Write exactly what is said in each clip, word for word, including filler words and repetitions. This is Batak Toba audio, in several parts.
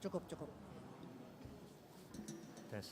Cukup, cukup. Tes.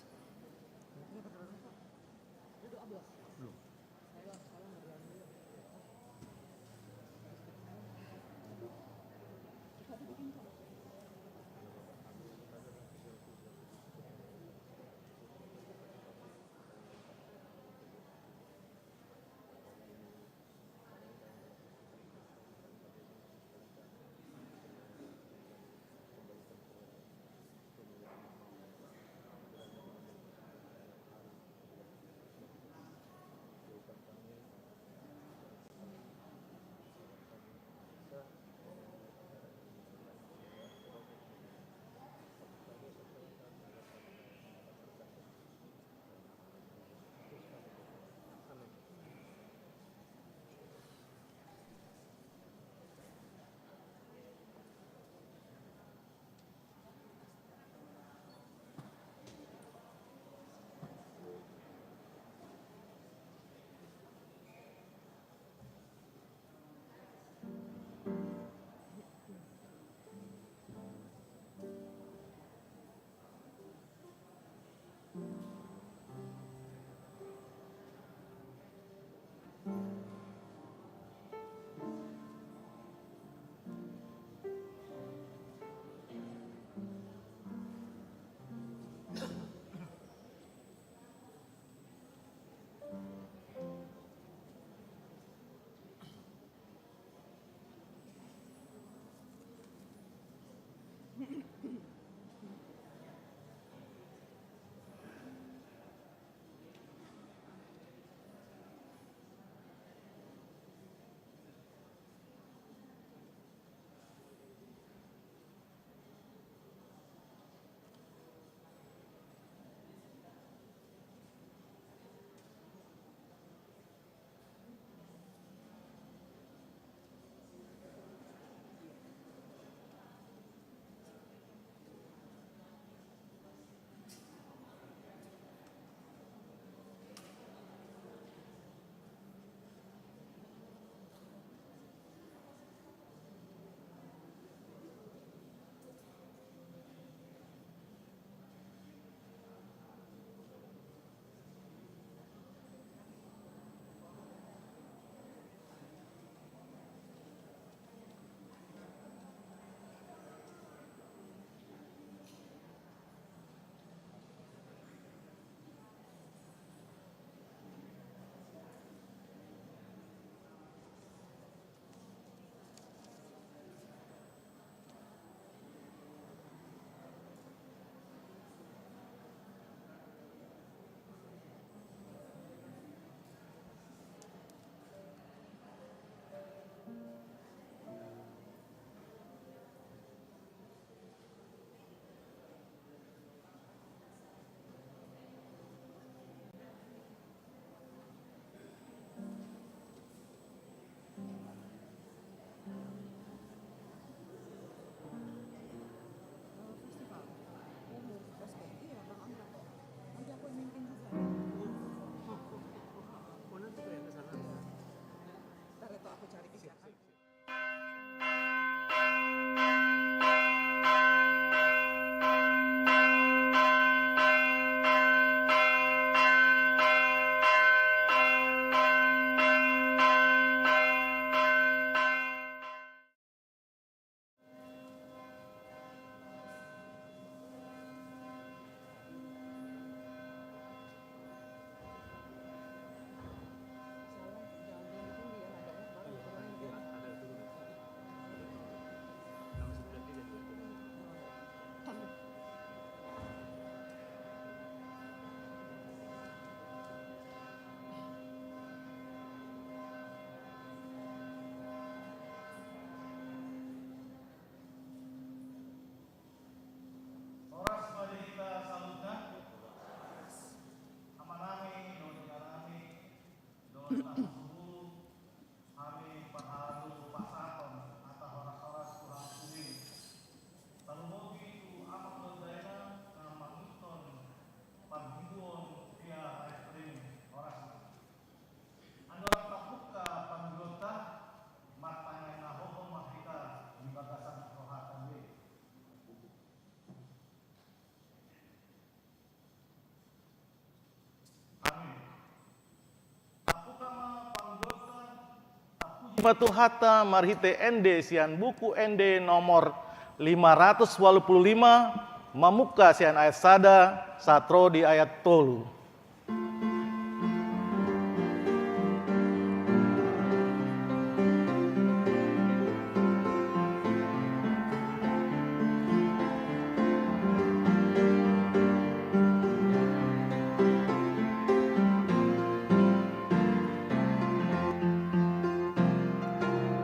ma Tuhanta marhite ende sian Buku Ende nomor lima ratus ualu pulu lima, mamungka sian ayat sada sahat ro di ayat tolu.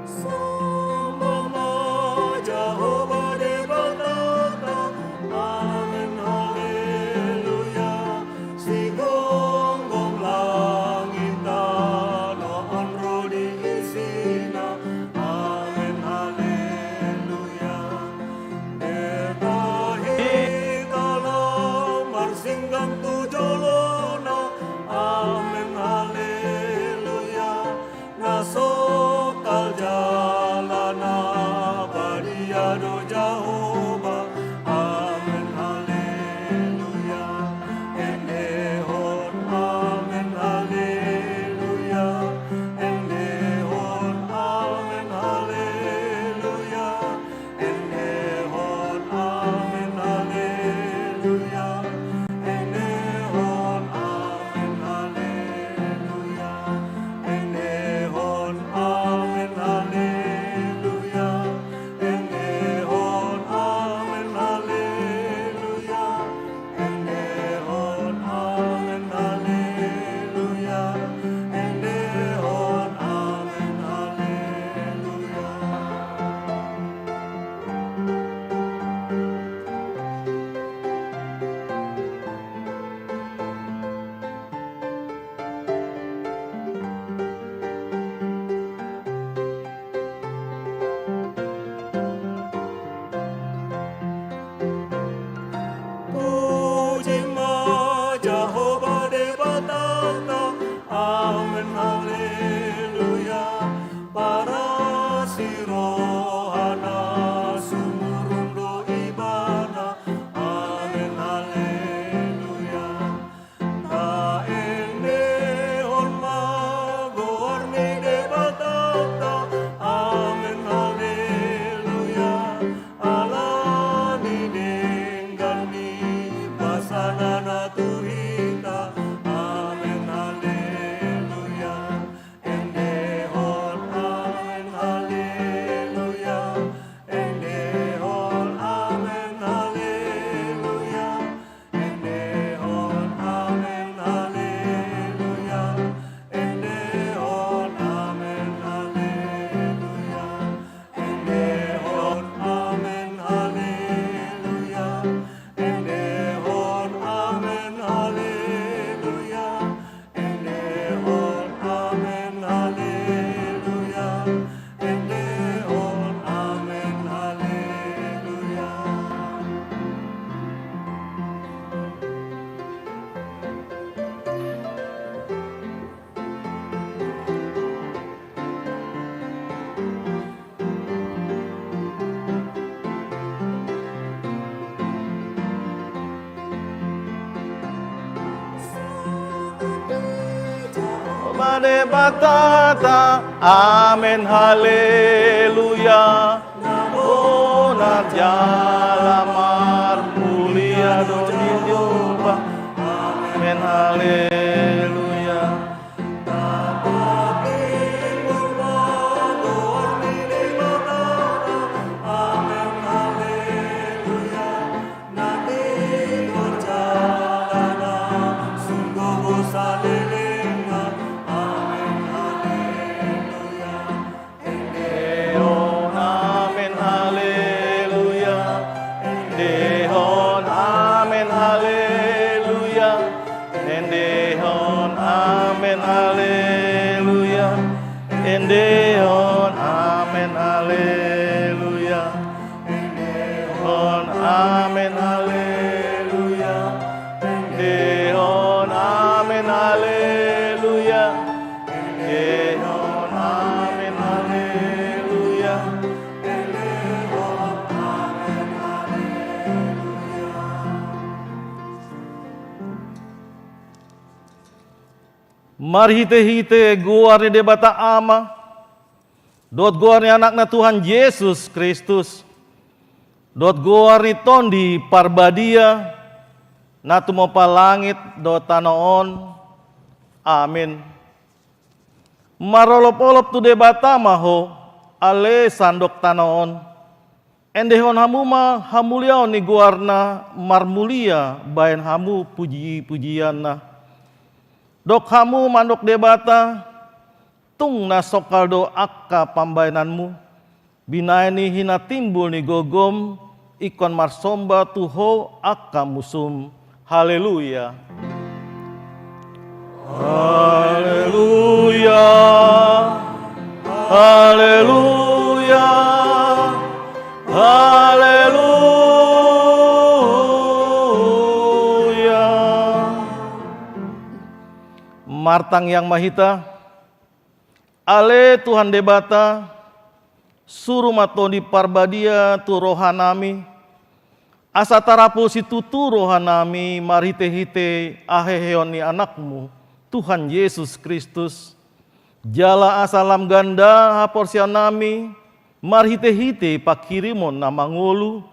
Sombong ma Jahowa Debatanta. Amen, haleluya. Sigomgom langit tano on ro di isina. Amen, haleluya. Berta hita laho marsinggang tu jolona. Amen, haleluya. Na songkal jala na badia do Jahowa. Amen, haleluya. Endehon amen, haleluya. Endehon amen, haleluya. Endehon amen, haleluya. Endehon amen, haleluya. Endehon amen, haleluya. Endehon amen, haleluya. Endehon amen, haleluya. Endehon amen, haleluya. Puji ma Jahowa Debatanta. Amen, haleluya. Parasi rohana sumurung do Ibana. Amen, haleluya. Taendehon ma goar ni Debatanta. Amen, haleluya. Ala ni denggan ni basana na tu hita. Amen, haleluya. Endehon amen, haleluya. Endehon amen, haleluya. Endehon amen, haleluya. Endehon amen, haleluya. Endehon amen, haleluya. Endehon amen, haleluya. Endehon amen, haleluya. Endehon amen, haleluya. Jahowa Debatanta, amen, haleluya. Na bona jala marmulia do Jahowa, amen, haleluya. Endehon amen, haleluya. Endehon amen, haleluya. Endehon amen, haleluya. Endehon amen, haleluya. Endehon amen, haleluya. Endehon amen, haleluya. Endehon amen, haleluya. Endehon amen, haleluya. Marhitehite goar ni Debata Ama, Dohot goar ni Anakna Tuhan Jesus Kristus, dohot goar ni Tondi Parbadia, na tumompa langit dohot tano on. Amin. Marolopolop tu Debata ma ho, ale sandok tano on. Endehon hamu ma hamuliaon ni goarna, marmulia baen hamu pujipujianna. Dok hamu mandok Debata, tung na songkal do angka pambaenanmu, binaen ni hinatimbul ni gogom, ingkon marsomba tu ho angka musum. Haleluya. Haleluya. Haleluya. Haleluya. Martangiang ma hita. Ale Tuhan Debata, suru ma Tondi Parbadia tu rohanami, asa tarapul situtu rohanami marhitehite haheheon ni Anakmu, Tuhan Jesus Kristus. Jala asa lam ganda haporseaonnami marhitehite panghirimon na mangolu,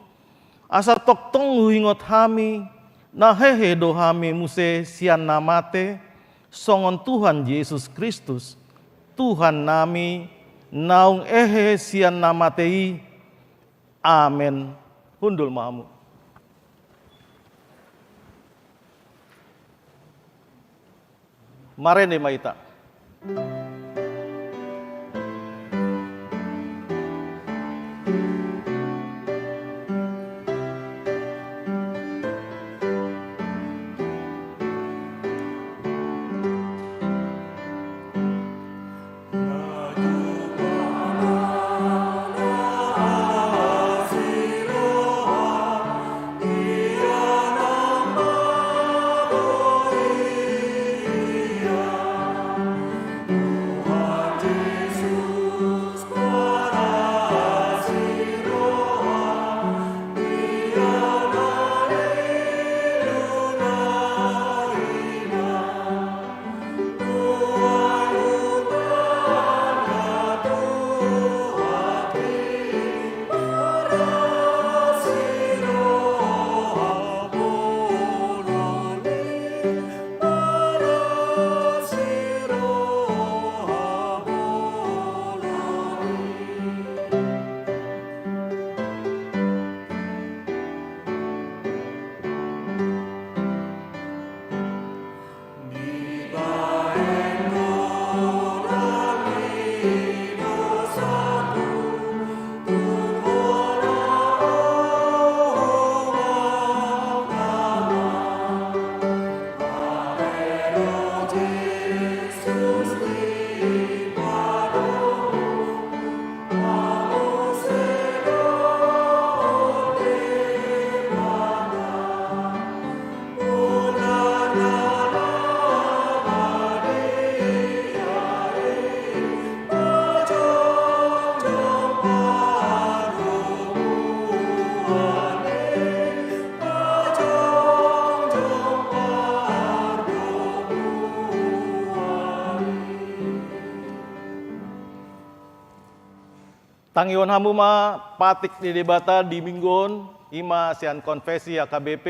asa tongtong huingot hami, na hehe do hami muse sian na mate, songon Tuhan Jesus Kristus, Tuhannami, naung hehe sian na mate i. Amen. Hundul ma hamu. Marende ma hita. Tangihon hamu ma patik ni Debata di minggu on, i ma sian konfesi H K B P,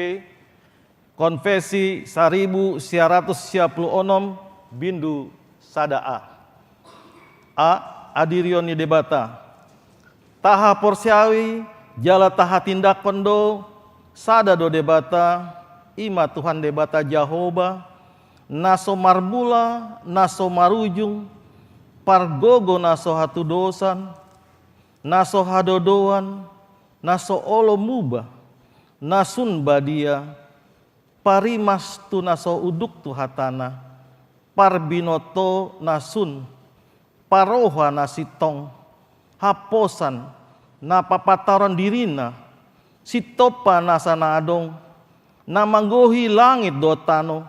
konfesi saribu sia ratus sia pulu onom, bindu sada A. A, adirion ni Debata. Tahaporseai jala tahatindanghon do, sada do Debata, i ma Tuhan Debata Jahowa, na so marmula, na so marujung, pargogo na so hatudosan, na so hadodoan, na so olo muba, na sun badia, parimas tu na so unduk tu hatana, parbinoto na sun, paroha na sintong, haposan, na papantaron dirina, sitompa nasa na adong, na manggohi langit dohot tano,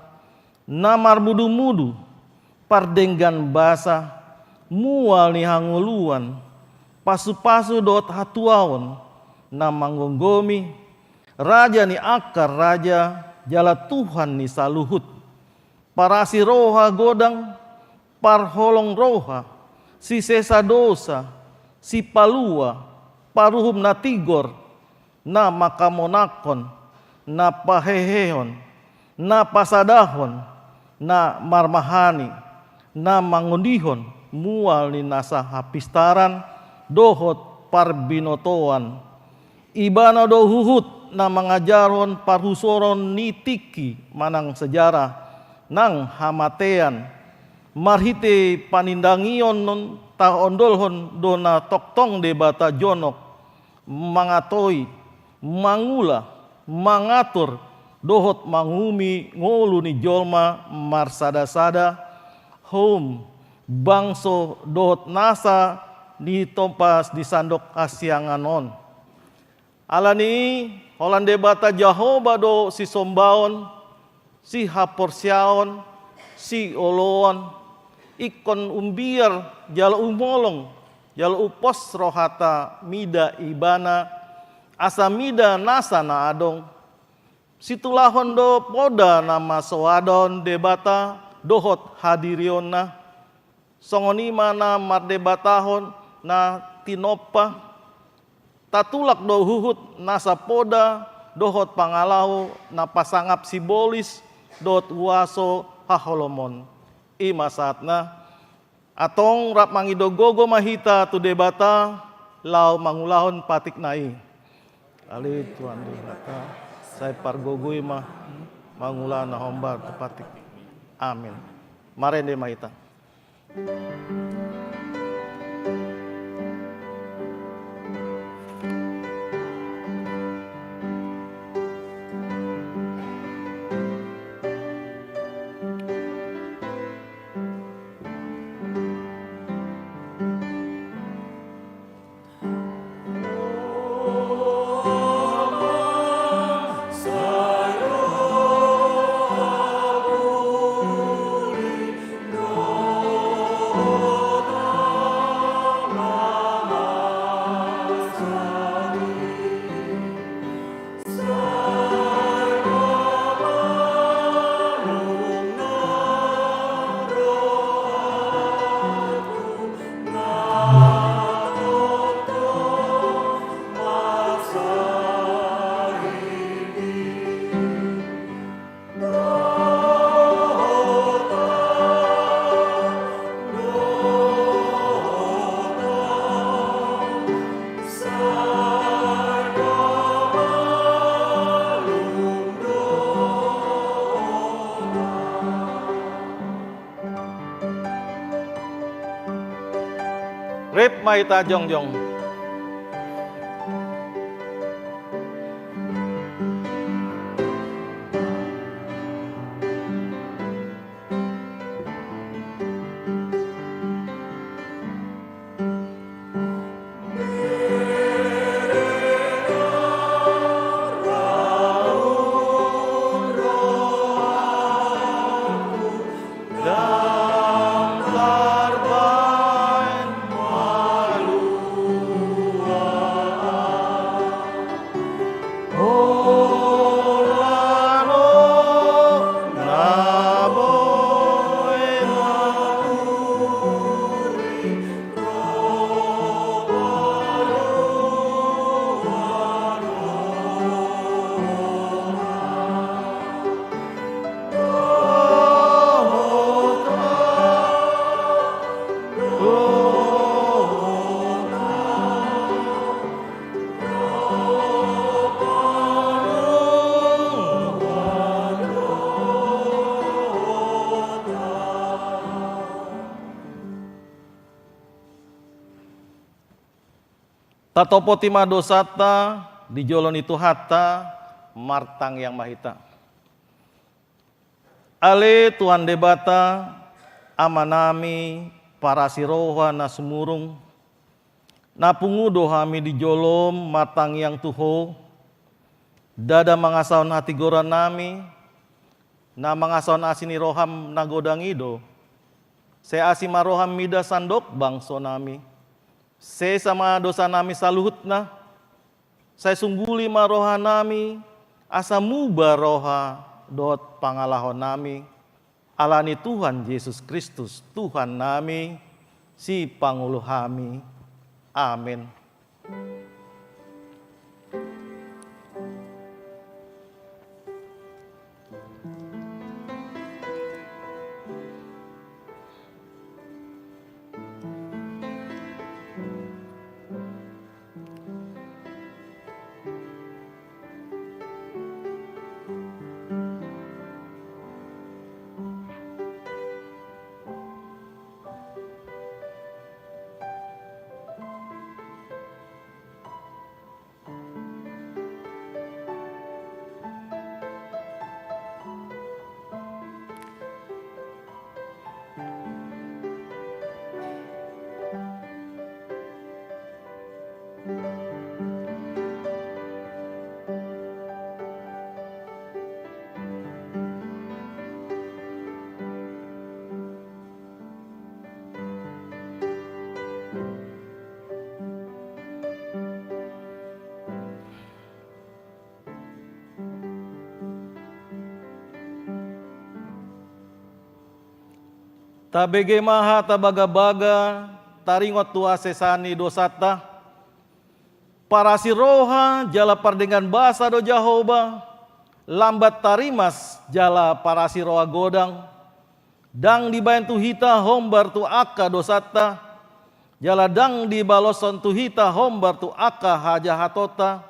na marmudumudu, pardenggan basa, mual ni hangoluan, pasupasu dohot hatuaon, na manggomgomi, raja ni angka raja, jala Tuhan ni saluhut. Parasi roha godang, parholong roha, sisesa dosa, Sipalua, paruhum na tigor, na mangkamonangkon, na pahehehon, na pasadahon, na marmahani, na mangondihon mual ni nasa hapistaran dohot parbinotoan. Ibana do huhut na mangajarhon parhusoron ni tingki manang sejarah nang hamatean. Marhite panindangion on taondolhon do na tongtong Debata jonok, mangatoi, mangula, mangatur, dohot manguhumi ngolu ni jolma marsada-sada, houm, bangso, dohot nasa ni tompas di sandok hasiangan on. Ala ni i, holan Debata Jahowa do sisombaon, sihaporseaon, sioloan, ingkon umbiar jala umholong, jala umpos rohanta mida Ibana, asa mida nasa na adong. Situlahon do poda na masoadahon Debata dohot hadirionna. Songon i ma na mardebatahon na tinompa. Tatulak do huhut nasa poda dohot pangalaho na pasangap sibolis dohot huaso haholomon. I ma sahatna. Antong rap mangido gogo ma hita tu Debata laho mangulahon patikna i. Ale Tuhan Debata, sai pargogoi ma mangula na hombar tu patik. Amin. Marende ma hita. Rap ma hita jongjong. Tatopoti ma dosanta di jolo ni Tuhanta, martangiang ma hita. Ale Tuhan Debata, Amanami, parasi roha na sumurung, na pungu do hami di jolom martangiang tu Ho, ndada mangasahon hatigorannami, na mangasahon asi ni roham na godang i do. Sai asi ma roham mida sandok bangsonami. Sesa ma dosanami saluhutna. Sai sungguli ma rohanami, asa muba roha dohot pangalahonami. Ala ni Tuhan Jesus Kristus, Tuhannami, Sipangolu hami. Amen. Tabege ma hata bagabaga, taringot tu hasesaan ni dosanta. Parasi roha jala pardenggan basa do Jahowa, lambat tarimas jala parasi roha godang. Ndang dibaen tu hita hombar tu angka dosanta, jala ndang dibaloshon tu hita hombar tu angka hajahatonta.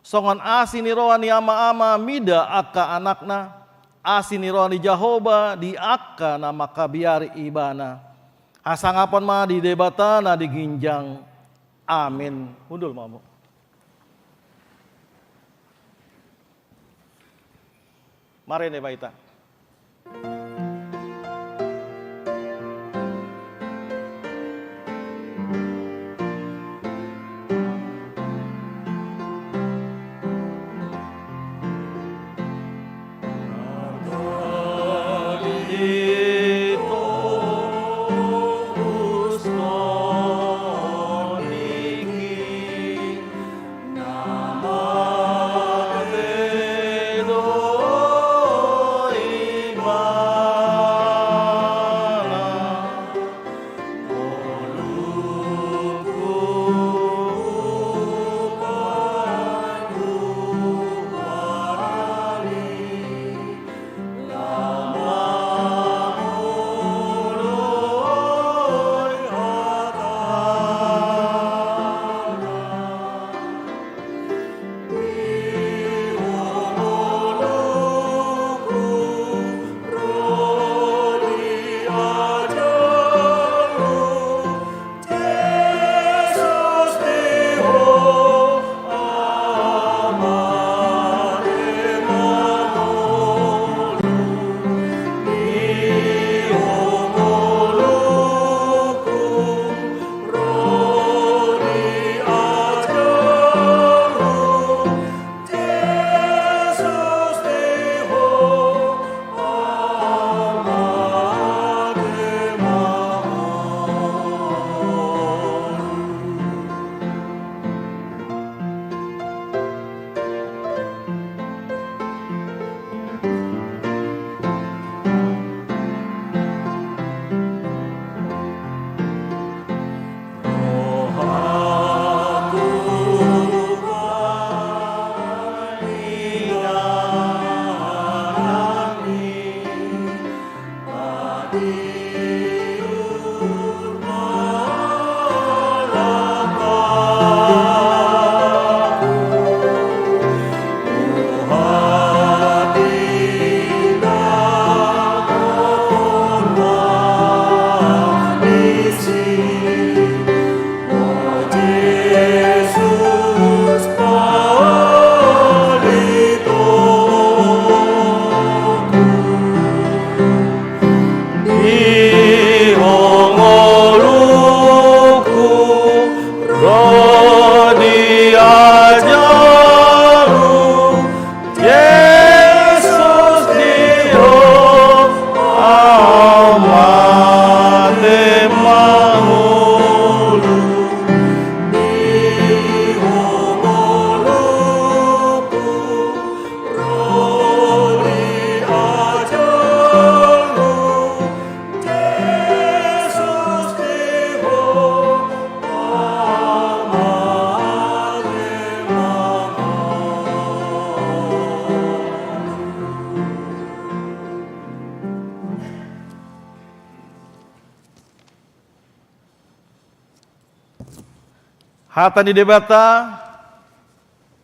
Songon asi ni roha ni ama-ama mida angka anakna, asi ni roha ni Jahowa di angka na mangkabiari ibana. Hasangapon ma di Debata na di ginjang. Amin. Hundul ma hamu. Marende ma hita. Hata ni Debata,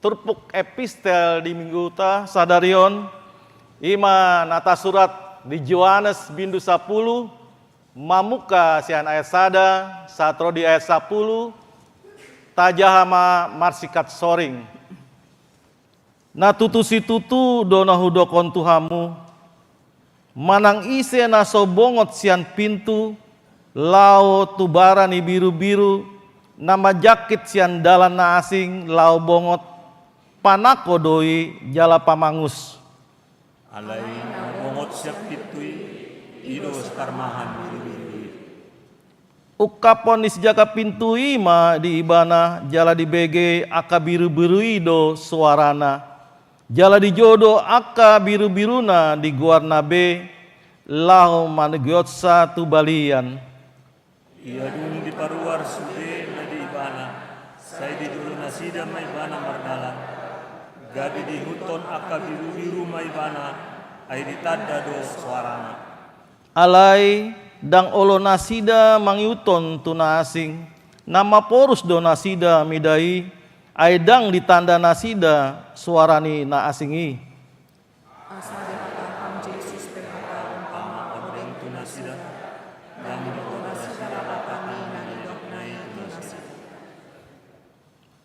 turpuk epistel di mingguta sadari on, i ma na tasurat di Johannes bindu sapulu, mamungka sian ayat sada sahat ro di ayat sapulu, tajaha ma marsikat soring. Na tutu situtu do na hudokhon tu hamu, manang ise na so bongot sian pintu, laho tu bara ni birubiru, na manjangkit sian dalan na asing laho bongot, panangko do i jala pamangus. Alai na bongot sian pintu i, i do sitarmahan birubiru i. Ungkaphon ni sijaga pintu i ma di ibana, jala dibege angka birubiru i do soarana. Jala dijou do angka birubiruna di goarna be, laho manogihonsa tu balian. Ia dung diparuar sude na di ibana, sai dijolo nasida ma ibana mardalan. Gabe diihuthon angka birubiru ma ibana, ai ditanda do soarana. Alai ndang olo nasida mangihuthon tu na asing, na maporus do nasida mida i, ai ndang ditanda nasida soara ni na asing i. Asa dihatahon Jesus pe hata umpama ondeng tu nasida, ndang diboto nasida latangna na nidokna i tu nasida.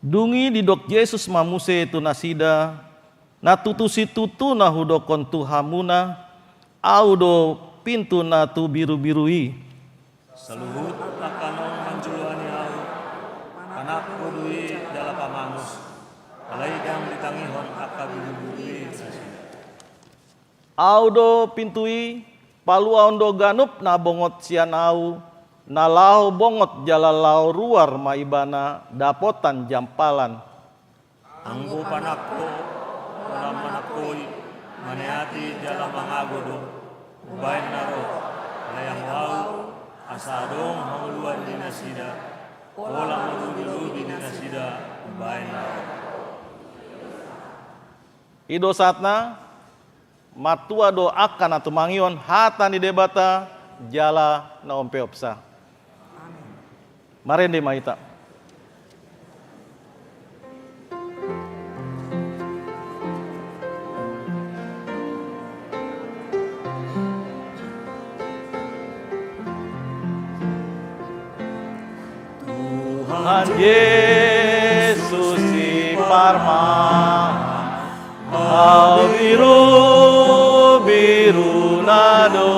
Dung i didok Jesus ma muse tu nasida, na tutu situtu na hudokhon tu hamuna, Ahu do pintu na tu birubiru i. Saluhut angka naung manjoloani Ahu, panangko do i jala pamangus, alai ndang ditangihon angka birubiru i nasida. Ahu do pintu i, paluahon do ganup na bongot sian Ahu, na laho bongot jala laho ruar ma ibana dapotan jampalan. Anggo panangko, holan manangkoi, maneati jala mangago do, umbaen na ro, alai anggo Ahu, asa adong hangoluan ni nasida, holan malobilobi ni nasida, umbaen na ro. I do sahatna, martua do angka na tumangihon hata ni Debata jala na umpeopsa. Amen. Marende ma hita. Tuhan Jesus i parman, ahu birubiruna do.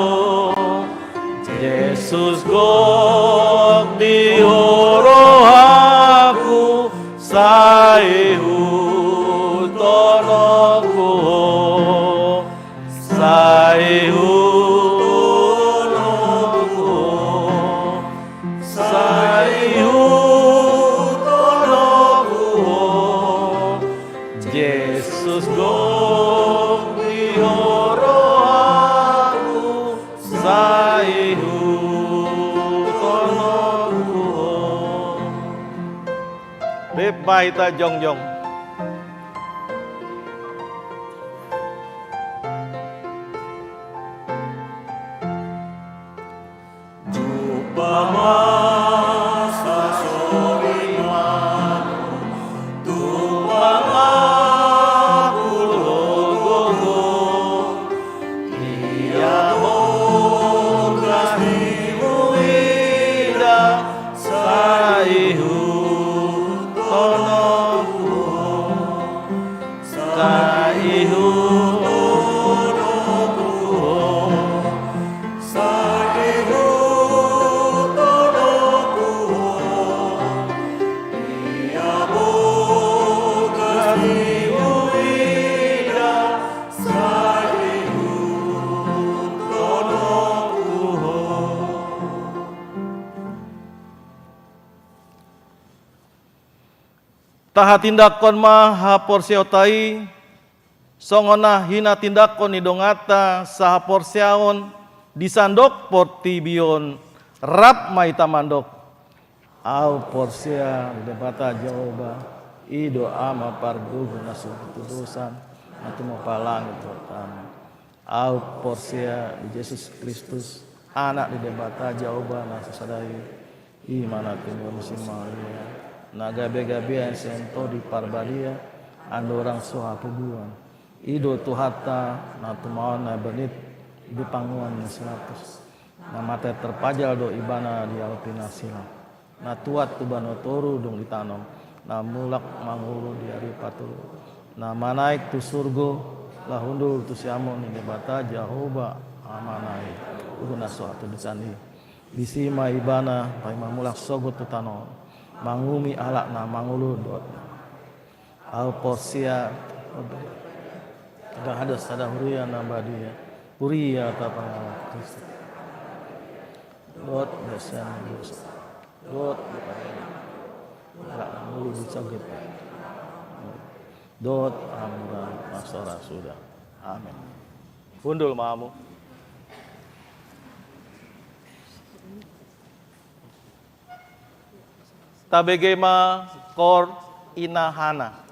Jesus gok di ho rohangku, sai ihuthononku ho. Sai ihuthononku ho. Sai ihuthononku ho. Jesus gok di ho rohangku, sai ihuthononku ho. Rap ma hita jongjong. Jumpa ma sasoriman, tupa ma hulong gogo, ia bogas di muida, sai ihuthononku ho. Sai ihuthononku ho, sai ihuthononku ho, ia bogas di muida, sai ihuthononku ho. Tahatindanghon ma haporseaonta i, songon na hinatindangkon ni donganta sahaporseaon di sandok portibi on. Rap ma hita mandok. Ahu porsea di Debata Jahowa, i do Ama pargogo na so hutudosan, na tumompa langit dohot tano. Ahu porsea di Jesus Kristus, Anak ni Debata Jahowa na so sada i, i ma na tinadingkon ni si Maria, na gabe-gabean sian Tondi Parbadia, andorang so hapoguan. I do Tuhanta, na tumaon na bernit di panguan ni si Pilatus, na mate terpajal do Ibana di api na silang, na tuat tu banua toru dung ditanom, na mulak mangolu di ari patolu, na manaek tu surgo, laho hundul tu siamun ni Debata Jahowa Amana i, uhum na so hatudosan i. Disi ma Ibana paima mulak sogot tu tano on, manguhumi halak na mangolu dohot na Ahu porsea, ada sada huria na badia, huria tapanganon Kristus. Dohot dosa ni dosa. Dohot dosa ni dosa. Dohot amura masora suda. Amin. Hundul ma hamu. Tabege ma kor ina Hana.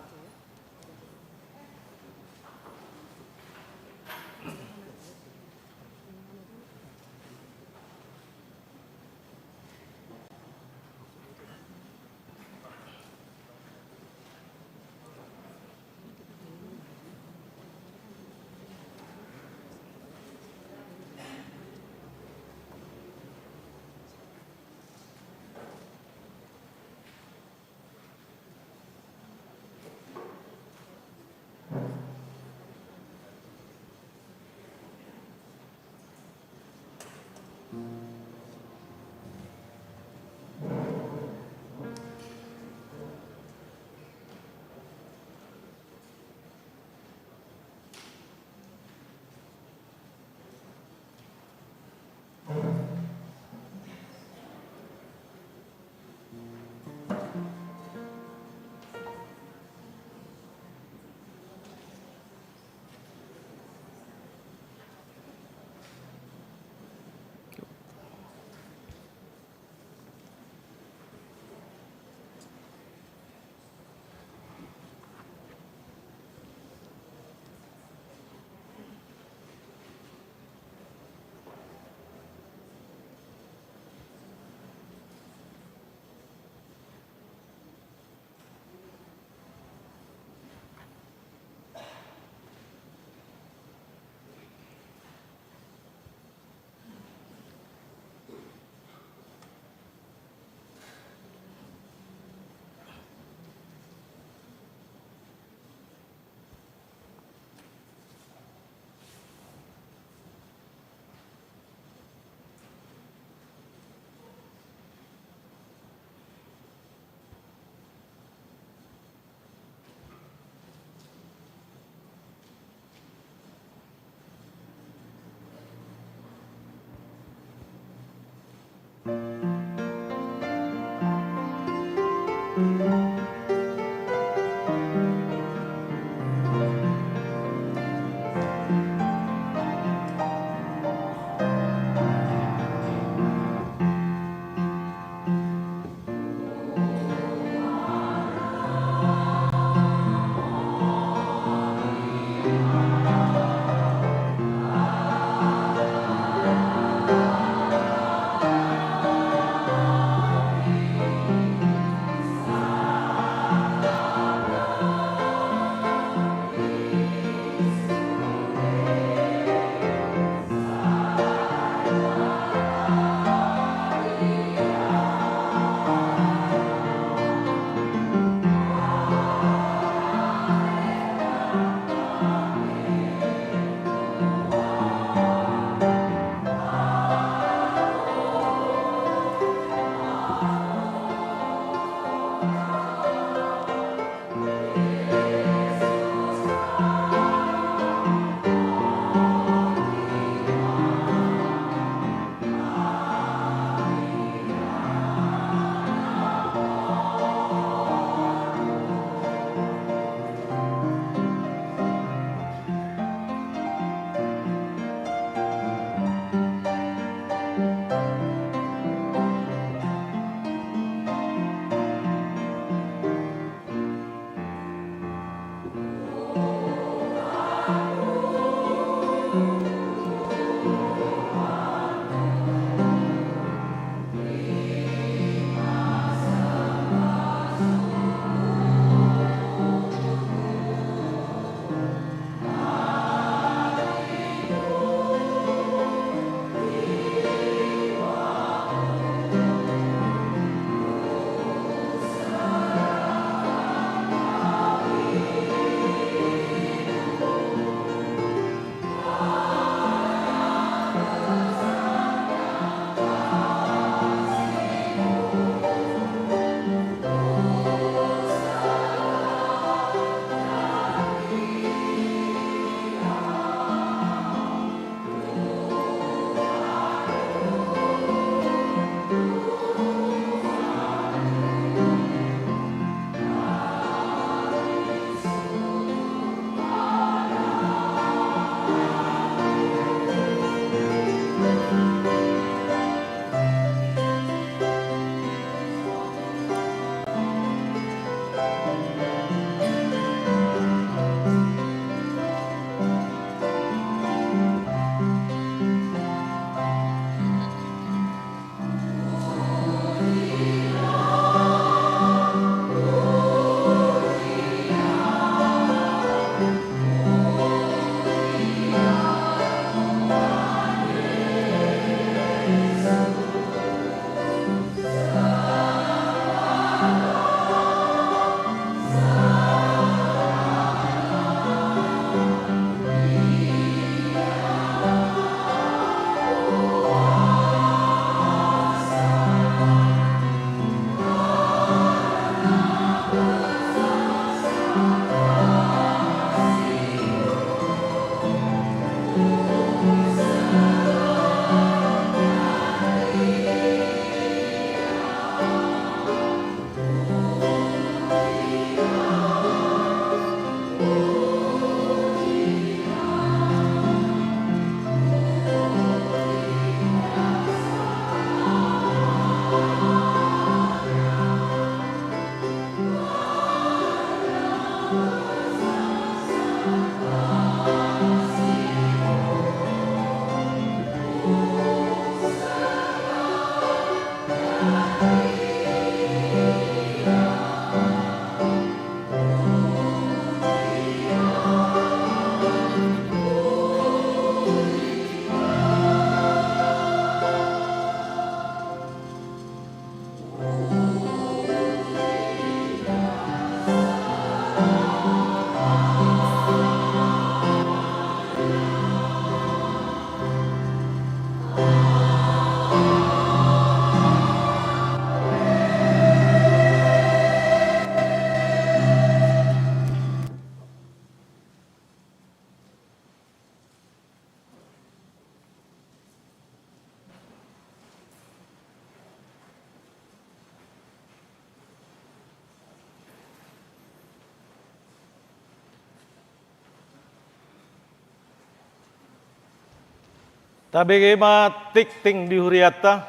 Tabege ma tingting di hurianta.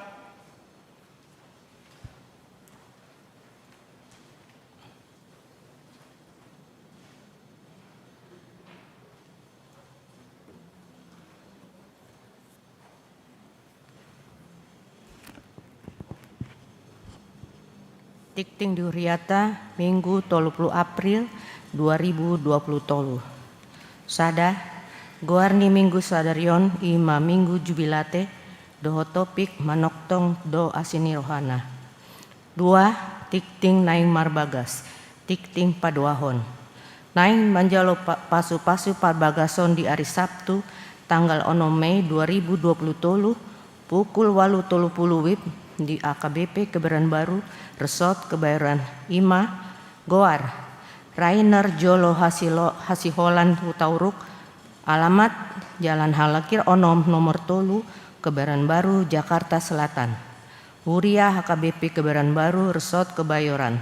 Tingting di hurianta, Minggu tolu pulu April dua ribu dua pulu tolu. Sada, goar ni Minggu sadarion i ma Minggu Jubilate, dohot topik manongtong do asi ni rohana. Dua, tingting naeng marbagas, tingting padoahon. Naeng manjalo pa-, pasu-pasu parbagason di ari Sabtu, tanggal onom Mei dua ribu dua pulu tolu, pukul ualu tolu pulu WIB di A K B P Kebayoran Baru, Resort Kebayoran, i ma, goar, Rainer Jolo Hasilo-, Hasiholan Hutauruk, alamat, Jalan Halangkir onom, nomor tolu, Kebayoran Baru, Jakarta Selatan. Huria H K B P Kebayoran Baru, Resort Kebayoran.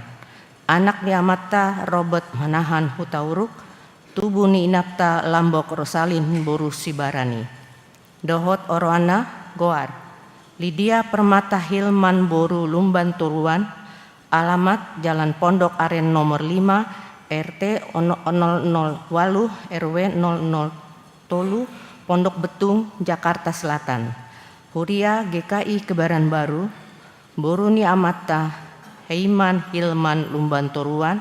Anak ni amanta Robert Manahan Hutauruk, tubu ni inanta Lambok Rosalin boru Sibarani. Dohot oroanna, goar, Lidia Permata Hilman boru Lumban Toruan, alamat, Jalan Pondok Aren nomor lima, R T ono-, nol nol ualu, R W nol nol tolu, Pondok Betung, Jakarta Selatan. Huria G K I Kebayoran Baru, boru ni amanta Heiman Hilman Lumban Toruan,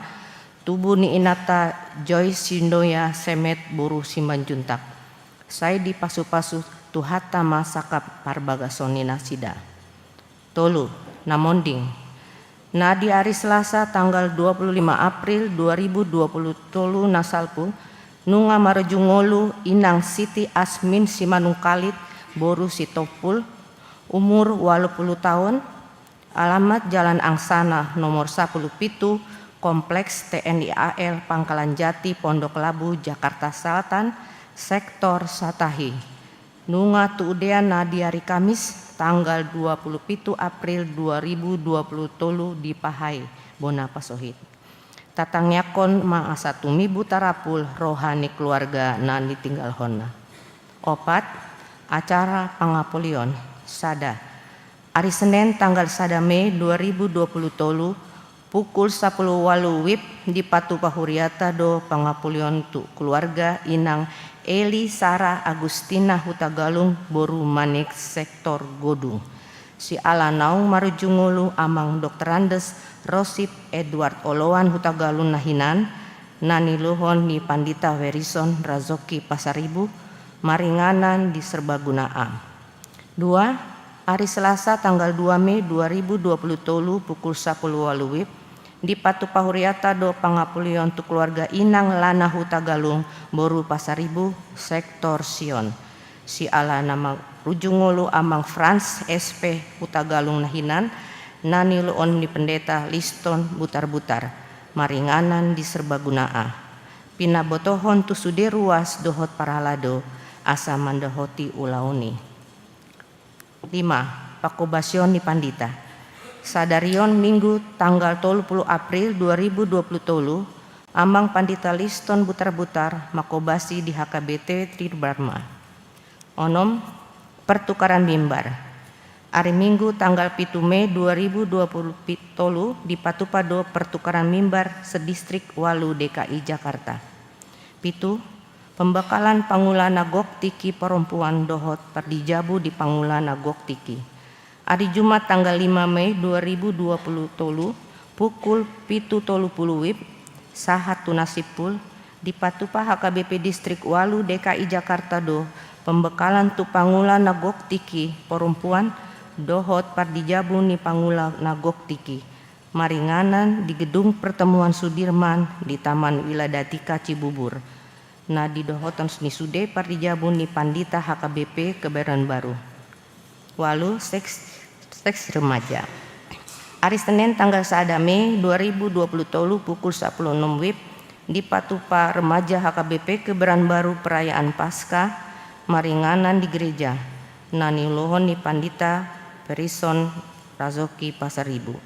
tubu ni inanta Joy Sindoya Semet boru Simanjuntak. Sai dipasu-pasu Tuhanta ma sangkap parbagason ni nasida. Tolu, na monding. Na di ari Selasa tanggal dua pulu lima April dua ribu dua pulu tolu na salpu, nunga marujung ngolu inang Siti Asmin Simanungkalit boru Sitompul, umur ualu pulu taon, alamat Jalan Angsana nomor sapulu pitu, Kompleks T N I A L Pangkalan Jati, Pondok Labu, Jakarta Selatan, Sektor Satahi. Nunga tuudeanna di ari Kamis, tanggal dua pulu pitu April dua ribu dua pulu tolu di Pahai, Bona Pasohit. Tatangiangkon ma asa tumibu tarapul roha ni keluarga na nitinggalhonna. Opat, acara pangapolion. Sada, ari Senen tanggal sada Mei dua ribu dua pulu tolu, pukul sapulu ualu WIB dipatupa hurianta do pangapolion tu keluarga inang Eli Sara Agustina Hutagalung boru Manik, Sektor Godung. Siala naung marujung ngolu amang Doktor Andes Rosip Edward Oloan Hutagalung na hinan, na niuluhon ni Pandita Werison Razoki Pasaribu, maringanan di Serbaguna A. Dua, ari Selasa tanggal dua Mei dua ribu dua pulu tolu pukul sapulu ualu WIB, dipatupa hurianta do pangapolion tu keluarga inang Lana Hutagalung boru Pasaribu, Sektor Sion. Siala na marujung ngolu amang Frans S P Hutagalung na hinan, na niuluhon ni Pendeta Liston Butarbutar, maringanan di Serbaguna A. Pinabotohon tu sude ruas dohot parhalado asa mandohoti ulaon i. Lima, panghobasion ni pandita. Sadarion Minggu tanggal tolu pulu April dua ribu dua pulu tolu, amang Pandita Liston Butarbutar manghobasi di H K B T Tri Brahma. Onom, pertukaran mimbar. Ari Minggu tanggal pitu Mei dua ribu dua pulu tolu dipatupa do pertukaran mimbar sedistrik ualu D K I Jakarta. Pitu, pembekalan pangula na gok tingki perompuan dohot pardijabu ni pangula na gok tingki. Ari Jumat tanggal lima Mei dua ribu dua pulu tolu, pukul pitu tolu pulu WIB, sahat tu na simpul, dipatupa H K B P Distrik ualu D K I Jakarta do pembekalan tu pangula na gok tingki perompuan dohot pardijabu ni pangula na gok tingki, maringanan di Gedung Pertemuan Sudirman di Taman Wiladatika Cibubur, na didohoton ni sude pardijabu ni pandita H K B P Kebayoran Baru. Ualu, seks, seks remaja. Ari Senen tanggal sada Mei dua ribu dua pulu tolu pukul sapulu onom WIB, dipatupa remaja H K B P Kebayoran Baru perayaan Paskah, maringanan di gereja, na niuluhon ni Pandita Werison Razoki Pasaribu.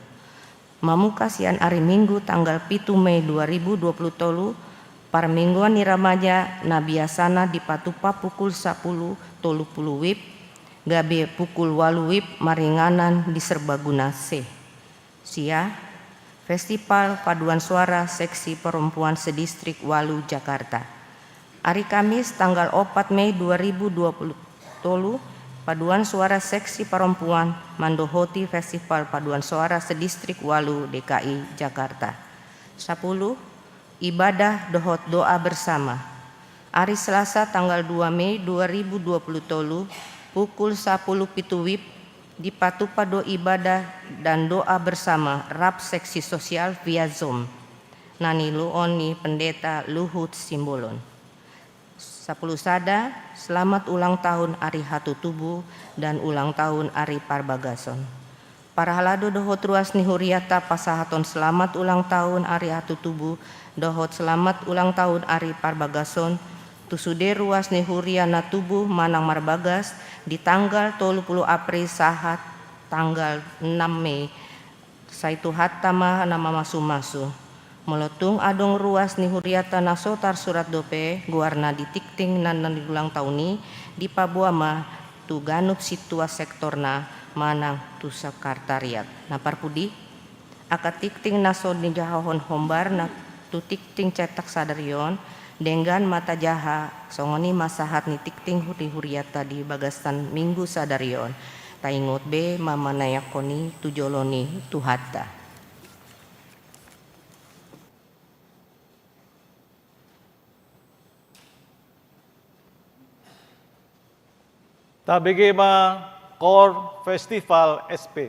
Mamungka sian ari Minggu tanggal pitu Mei dua ribu dua pulu tolu, parmingguan ni remaja na biasana dipatupa pukul sapulu tolu pulu WIB, gabe pukul ualu wib maringanan di Serbaguna C. Sia, Festival Paduan Suara Seksi Perempuan Sedistrik Ualu Jakarta. Ari Kamis tanggal opat Mei dua ribu dua puluh tolu, Paduan Suara Seksi Perempuan mandohoti Festival Paduan Suara Sedistrik Ualu D K I Jakarta. Sapuluh, ibadah dohot doa bersama. Ari Selasa tanggal dua Mei dua ribu dua puluh tolu, pukul sapuluh pitu wib, dipatupa do ibadah dan doa bersama rap seksi sosial via Zoom na niuluhon ni Pendeta Luhut Simbolon. Sapuluh sada, selamat ulang tahun ari hatutubu dan ulang tahun ari parbagason. Parhalado dohot ruas ni huriata pasahathon selamat ulang tahun ari hatutubu dohot selamat ulang tahun ari parbagason tu sude ruas ni huria na tubu manang marbagas di tanggal tolu pulu April sahat tanggal enam Mei. Sai Tuhanta ma na mamasumasu. Molo tung adong ruas ni huriata na so tarsurat dope goarna di tingting na, na niulang tahun i, dipaboa ma tu ganup sintua sektorna manang tu sekretariat. Na parpudi, angka tingting na so nijahahon hombar na tu tingting cetak sadari on, denggan ma tajaha, songon i ma sahat ni tingting huri-hurianta di bagasan minggu sadari on. Taingot be ma manaiakhon i tu jolo ni Tuhanta. Tabege ma Koor Festival S P.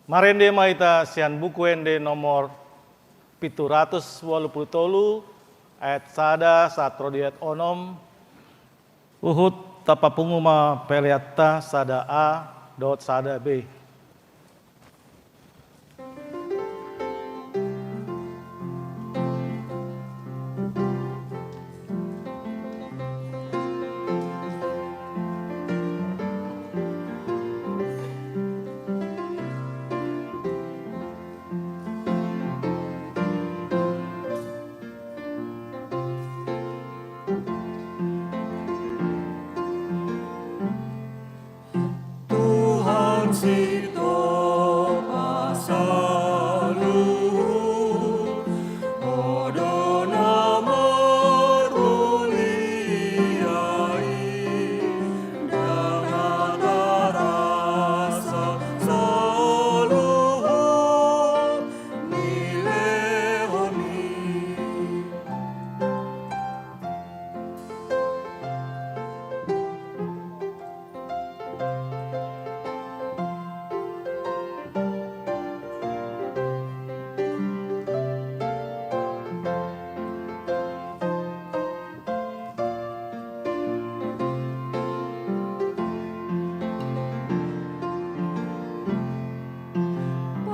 Marende ma hita sian Buku Ende nomor pitu ratus ualu pulu tolu, ayat sada sahat ro di ayat onom, huhut tapapungu ma peleanta sada A dohot sada B. Tuhan sitopah saluhut, Ho do na marmulia i, ndang na tarasa saluhut nilehon i.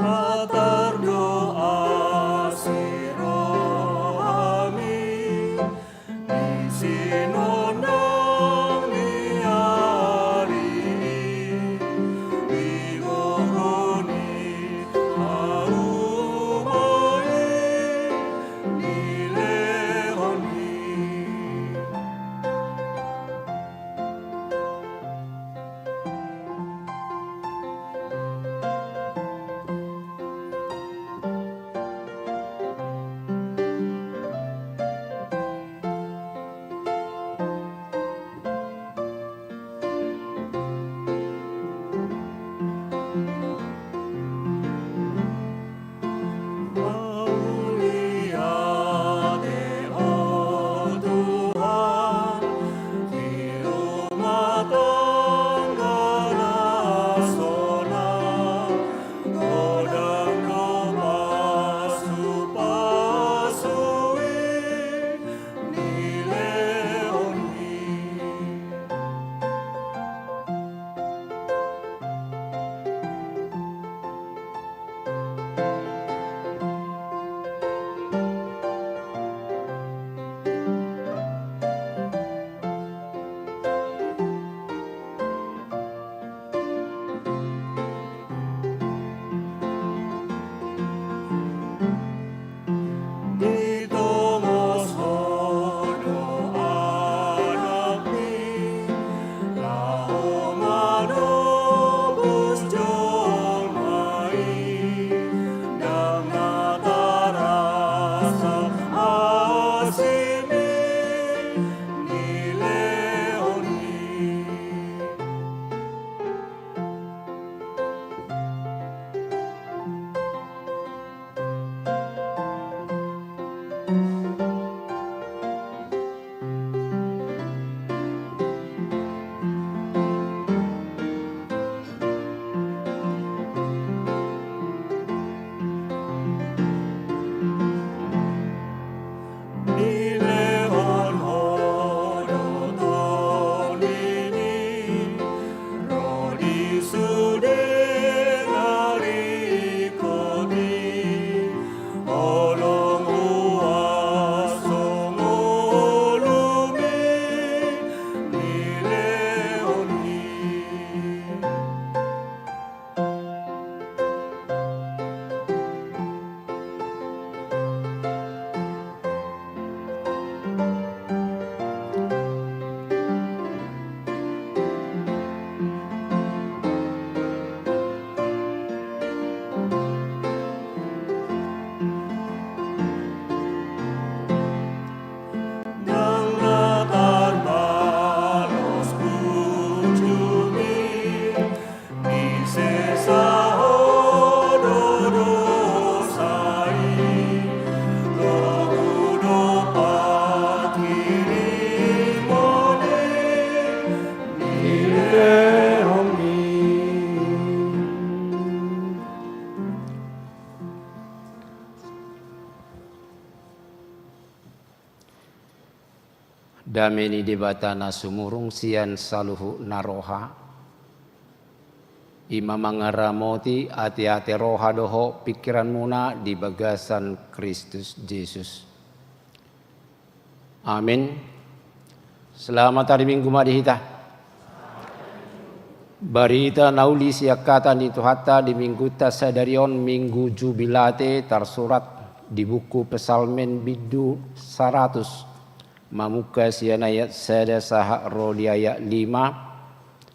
Patar do asi rohami di sinondang ni ari i, di gogo ni hauma i nilehon i. Mauliate, o Tuhan, di rumah tangga na sonang, godang do pasupasu i nilehon i. Ditongos Ho do Anakmi, laho manobus jolma i, ndang na tarasa asimi nilehon i. Dame ni Debata na sumurung sian saluhutna roha, i ma mangaramoti ateate roha dohot pingkiranmuna di bagasan Kristus Jesus. Amin. Selamat hari Minggu ma di hita. Barita na uli sian hata ni Tuhanta di Minggunta sadari on, Minggu Jubilate, tarsurat di buku Psalmen bindu saratus, mamungka sian ayat sada sahat ro di ayat lima.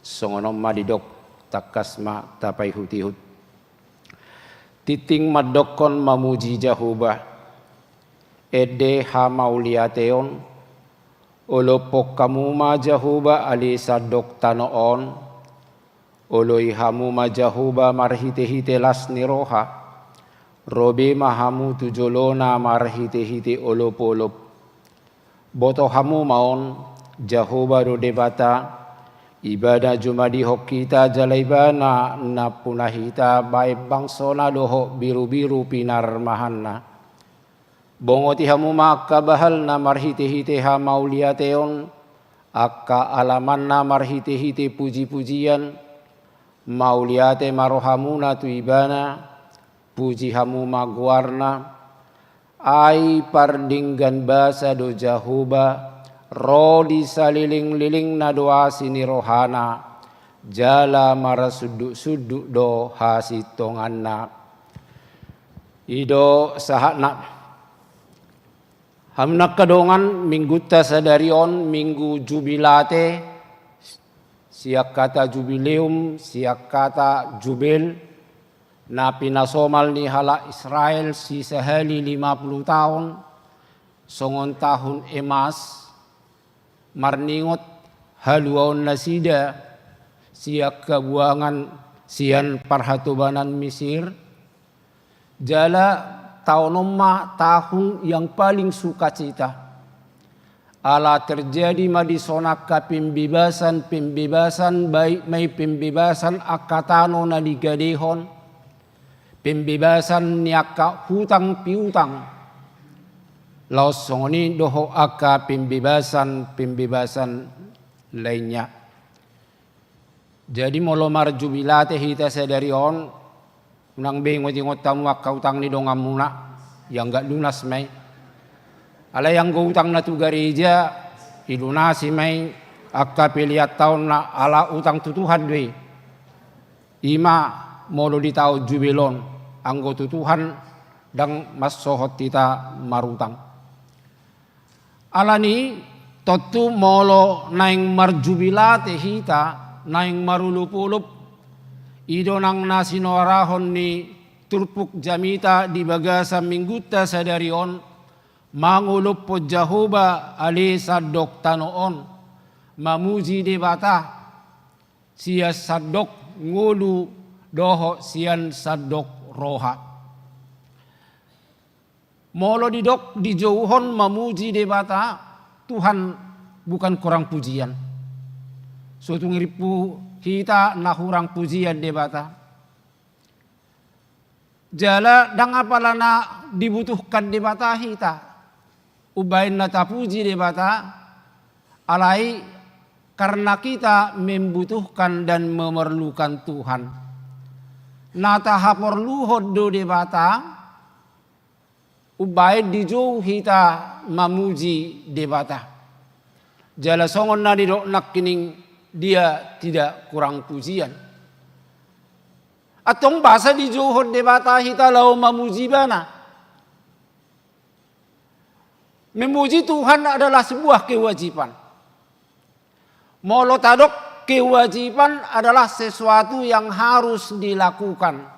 Songon on ma didok, tangkas ma tapaihutihut. Tingting mandokkon mamuji Jahowa, ende hamauliateon. Olophon hamu ma Jahowa ale sandok tano on. Oloi hamu ma Jahowa marhitehite las ni roha. Ro be ma hamu tu jolona marhitehite olopolop. Boto hamu ma on, Jahowa do Debata. Ibana jumadihon hita jala Ibana nampuna hita bahen bangsona dohot birubiru pinarmahanna. Bongoti hamu ma angka bahalna marhitehite hamauliateon, angka alamanna marhitehite pujipujian. Mauliate ma rohamuna tu Ibana. Puji hamu ma goarna. Ai pardenggan basa do Jahowa, ro di salelenglelengna do asi ni rohana, jala marsundutsundut do hasintonganna. I do sahatna. Hamu na angka dongan, Minggunta sadari on Minggu Jubilate, sian hata jubileum, sian hata jubel, na pinasomal ni halak Israel sisahali lima puluh taon, songon tahun emas, marningot haluaonnasida sian habuangan, sian parhatobanan Misir. Jala taon on ma tahun yang paling sukacita. Ala terjadi ma dison angka pembebasan-pembebasan, baik ma i pembebasan angka tano na digadehon, pembebasan ni angka hutang piutang, laos songon i dohot angka pembebasan-pembebasan lainnya. Jadi molo marjubilate hita sadari on, unang be ingotingot hamu angka utang ni donganmuna, ianggo lunas ma i. Alai anggo utangna tu gareja, ilunasi ma i, angka pelean taonna ala utang tu Tuhan do i. I ma molo di taon jubel on, anggo tu Tuhan ndang mansohot hita marutang. Alani, tontu molo naeng marjubilate hita, naeng marolopolop, i do nang na sinuarahon ni turpuk jamita di bagasan Minggunta sadari on, mangolophon Jahowa ale sandok tano on, mamuji Debata sian sandok ngolu dohot sian sandok roha. Molo didok dijouhon mamuji Debata, Tuhan bukan kurang pujian. So tung rimpu hita na hurang pujian Debata. Jala ndang apala na dibutuhkan Debata hita umbahen na tapuji Debata, alai karena kita membutuhkan dan memerlukan Tuhan. Na tahaporluhon do Debata, umbahen dijou hita mamuji Debata. Jala songon na nidok nangkining, Dia tidak kurang pujian. Antong boasa dijouhon Debata hita laho mamuji Ibana? Memuji Tuhan adalah sebuah kewajiban. Molo tadok, kewajiban adalah sesuatu yang harus dilakukan.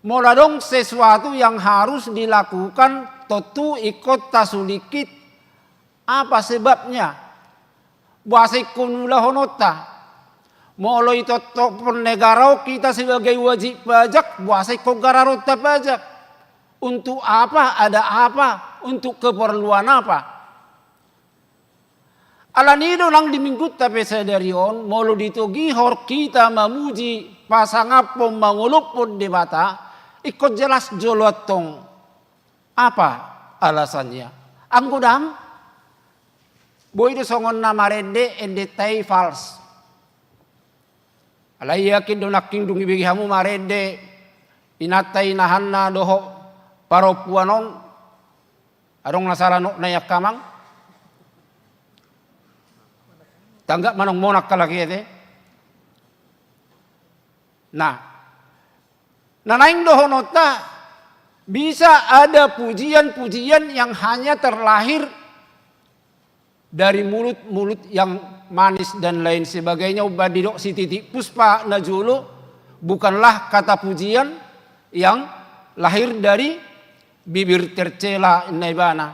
Molo adong sesuatu yang harus dilakukan, tontu ingkon tasulingkit apa sebabnya. Boasa ingkon ulahononta? Molo itotopon negara on hita sebagai wajib pajak, boasa ingkon gararonta pajak? Untuk apa, ada apa, untuk keperluan apa? Alani do nang di Minggunta pe sadari on, molo ditogihon hita mamuji, pasangaphon, mangolophon Debata, ingkon jelas jolo antong apa alasannya. Anggo dang, Boi do songon na marende endenta i fals. Alai yakin do nangkin dung dibege hamu marende inanta, inahanna dohot parompuan on, adong na sala nokna i angka amang? Tanggap manang monang halak i ate. Nah, na naeng dohononta, bisa ada pujian-pujian yang hanya terlahir dari mulut-mulut yang manis dan lain sebagainya. Umbahen didok si Titi Puspa najolo, bukanlah kata pujian yang lahir dari bibir tercela, ninna ibana.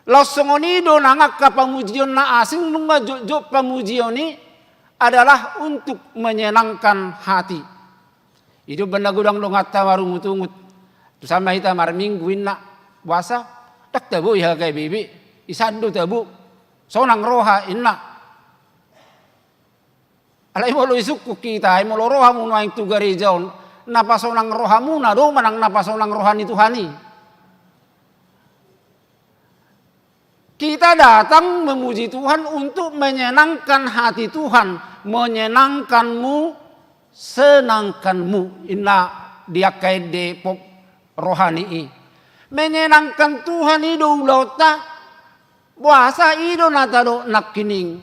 Laos songon i do nang angka pamujion na asing, nunga jotjot pamujion i adalah untuk menyenangkan hati. I do umbahen na godang donganta marungutungut. Tusan ma hita marminggu, ninna. Boasa? Ndang tabo i, haha, ibebek. Isan do tabo. Sonang roha, ninna. Alai molo isungkun hita, ai molo ro hamu nuaeng tu gareja on, na pasonang rohamuna do manang na pasonang roha ni Tuhan i? Kita datang memuji Tuhan untuk menyenangkan hati Tuhan, menyenangkanmu, senangkanmu, ninna di angka ende pop rohani i. Menyenangkan Tuhan i do ulaonta. Boasa? I do na tadok nangkining,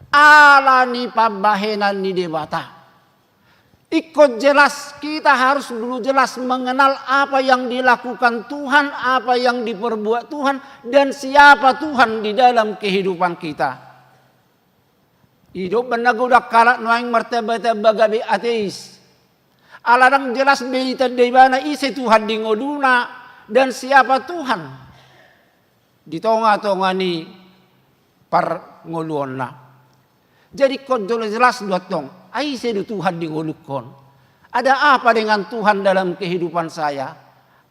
ala ni pambahenan ni Debata. Ingkon jelas, kita harus dulu jelas mengenal apa yang dilakukan Tuhan, apa yang diperbuat Tuhan, dan siapa Tuhan di dalam kehidupan kita. I do umbahen na godang halak nuaeng martambatamba gabe ateis. Ala ndang jelas be ditanda ibana ise Tuhan di ngoluna dan siapa Tuhan di tongatonga ni parngoluonna. Jadi ingkon jolo jelas do antong, ai ise do Tuhan di ngolungkon? Ada apa dengan Tuhan dalam kehidupan saya?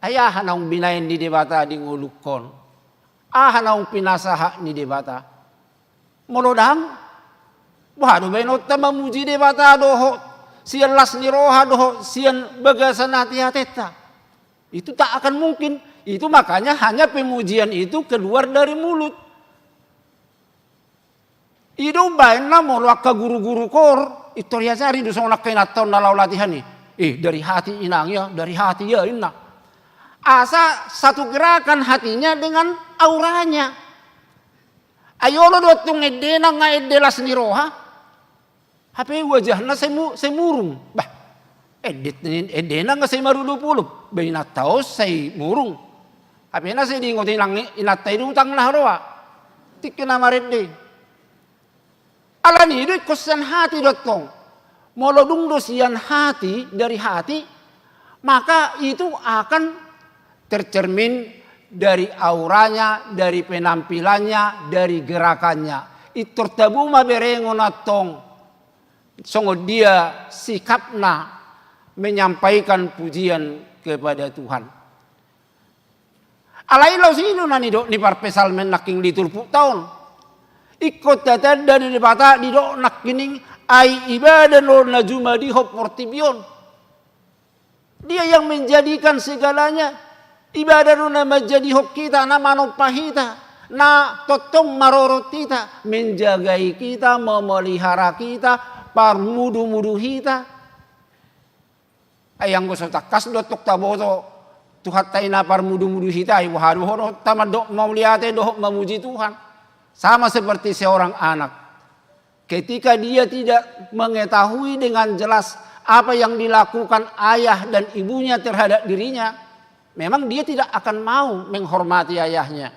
Ai aha naung binahen ni Debata di ngolungkon? Aha naung pinasahat ni Debata? Molo ndang, boha do baenonta mamuji Debata dohot sian las ni roha dohot sian bagasan ateateta? Itu tak akan mungkin. Itu makanya hanya pemujian itu keluar dari mulut. I do umbahen na molo angka guruguru koor, pintor diajari do songon angka inanta on na laho latihan i. Eh, dari hati inang ya, dari hati ya, ninna. Asa satu gerakan hatinya dengan auranya. Ai olo do antong endena nga ende las ni roha, hape wajahna sai mu-, sai murung. Bah, ende-, endena nga sai marolopolop, bah inanta on sai murung. Hape na sai diingot inang, inanta i do utang na haroa. Tingki na marende. Alani i do ingkon sian hati do antong. Molo dung do sian hati, dari hati, maka itu akan tercermin dari auranya, dari penampilannya, dari gerakannya. Pintor tabo ma berengon antong songon dia sikapna menyampaikan pujian kepada Tuhan. Alai laos i do na nidok ni parpsalmen nangkin di turpukta on. Ingkon tatanda di Debata, didok nangkining, ai ibana do na jumadihon portibi on. Dia yang menjadikan segalanya. Ibana do na manjadihon hita, na manompa hita, na tongtong marorot hita, menjagai kita, memelihara kita, parmudumudu hita. Ai anggo so tangkas do antong taboto Tuhanta i na parmudumudu hita i, boha do dohononta mandok mauliate dohot mamuji Tuhan? Sama seperti seorang anak. Ketika dia tidak mengetahui dengan jelas apa yang dilakukan ayah dan ibunya terhadap dirinya, memang dia tidak akan mau menghormati ayahnya.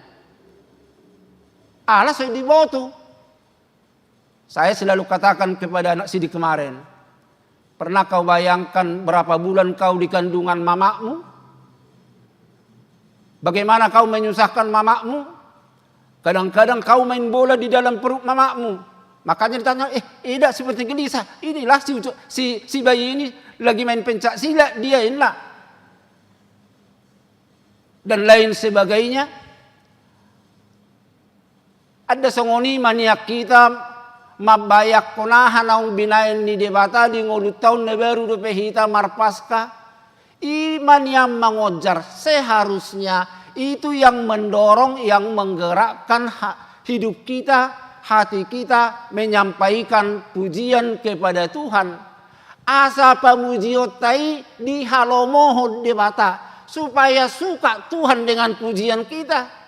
Ala so diboto. Saya selalu katakan kepada anak sidik kemarin, pernah kau bayangkan berapa bulan kau di kandungan mamakmu? Bagaimana kau menyusahkan mamakmu? Kadang-kadang kau main bola di dalam perut mamakmu. Makanya ditanya, "Eh, Eda seperti gelisah. Inilah si Ucu, si, si bayi ini lagi main pencak silat dia, Inna." Dan lain sebagainya. Anda songon i ma nian hita mambayangkon aha naung binahen ni Debata di ngolunta on na baru dope hita marpaska. I ma nian mangonjar, seharusnya itu yang mendorong, yang menggerakkan ha-, hidup kita, hati kita menyampaikan pujian kepada Tuhan. Asa pamujionta i dihalomohon Debata, supaya suka Tuhan dengan pujian kita.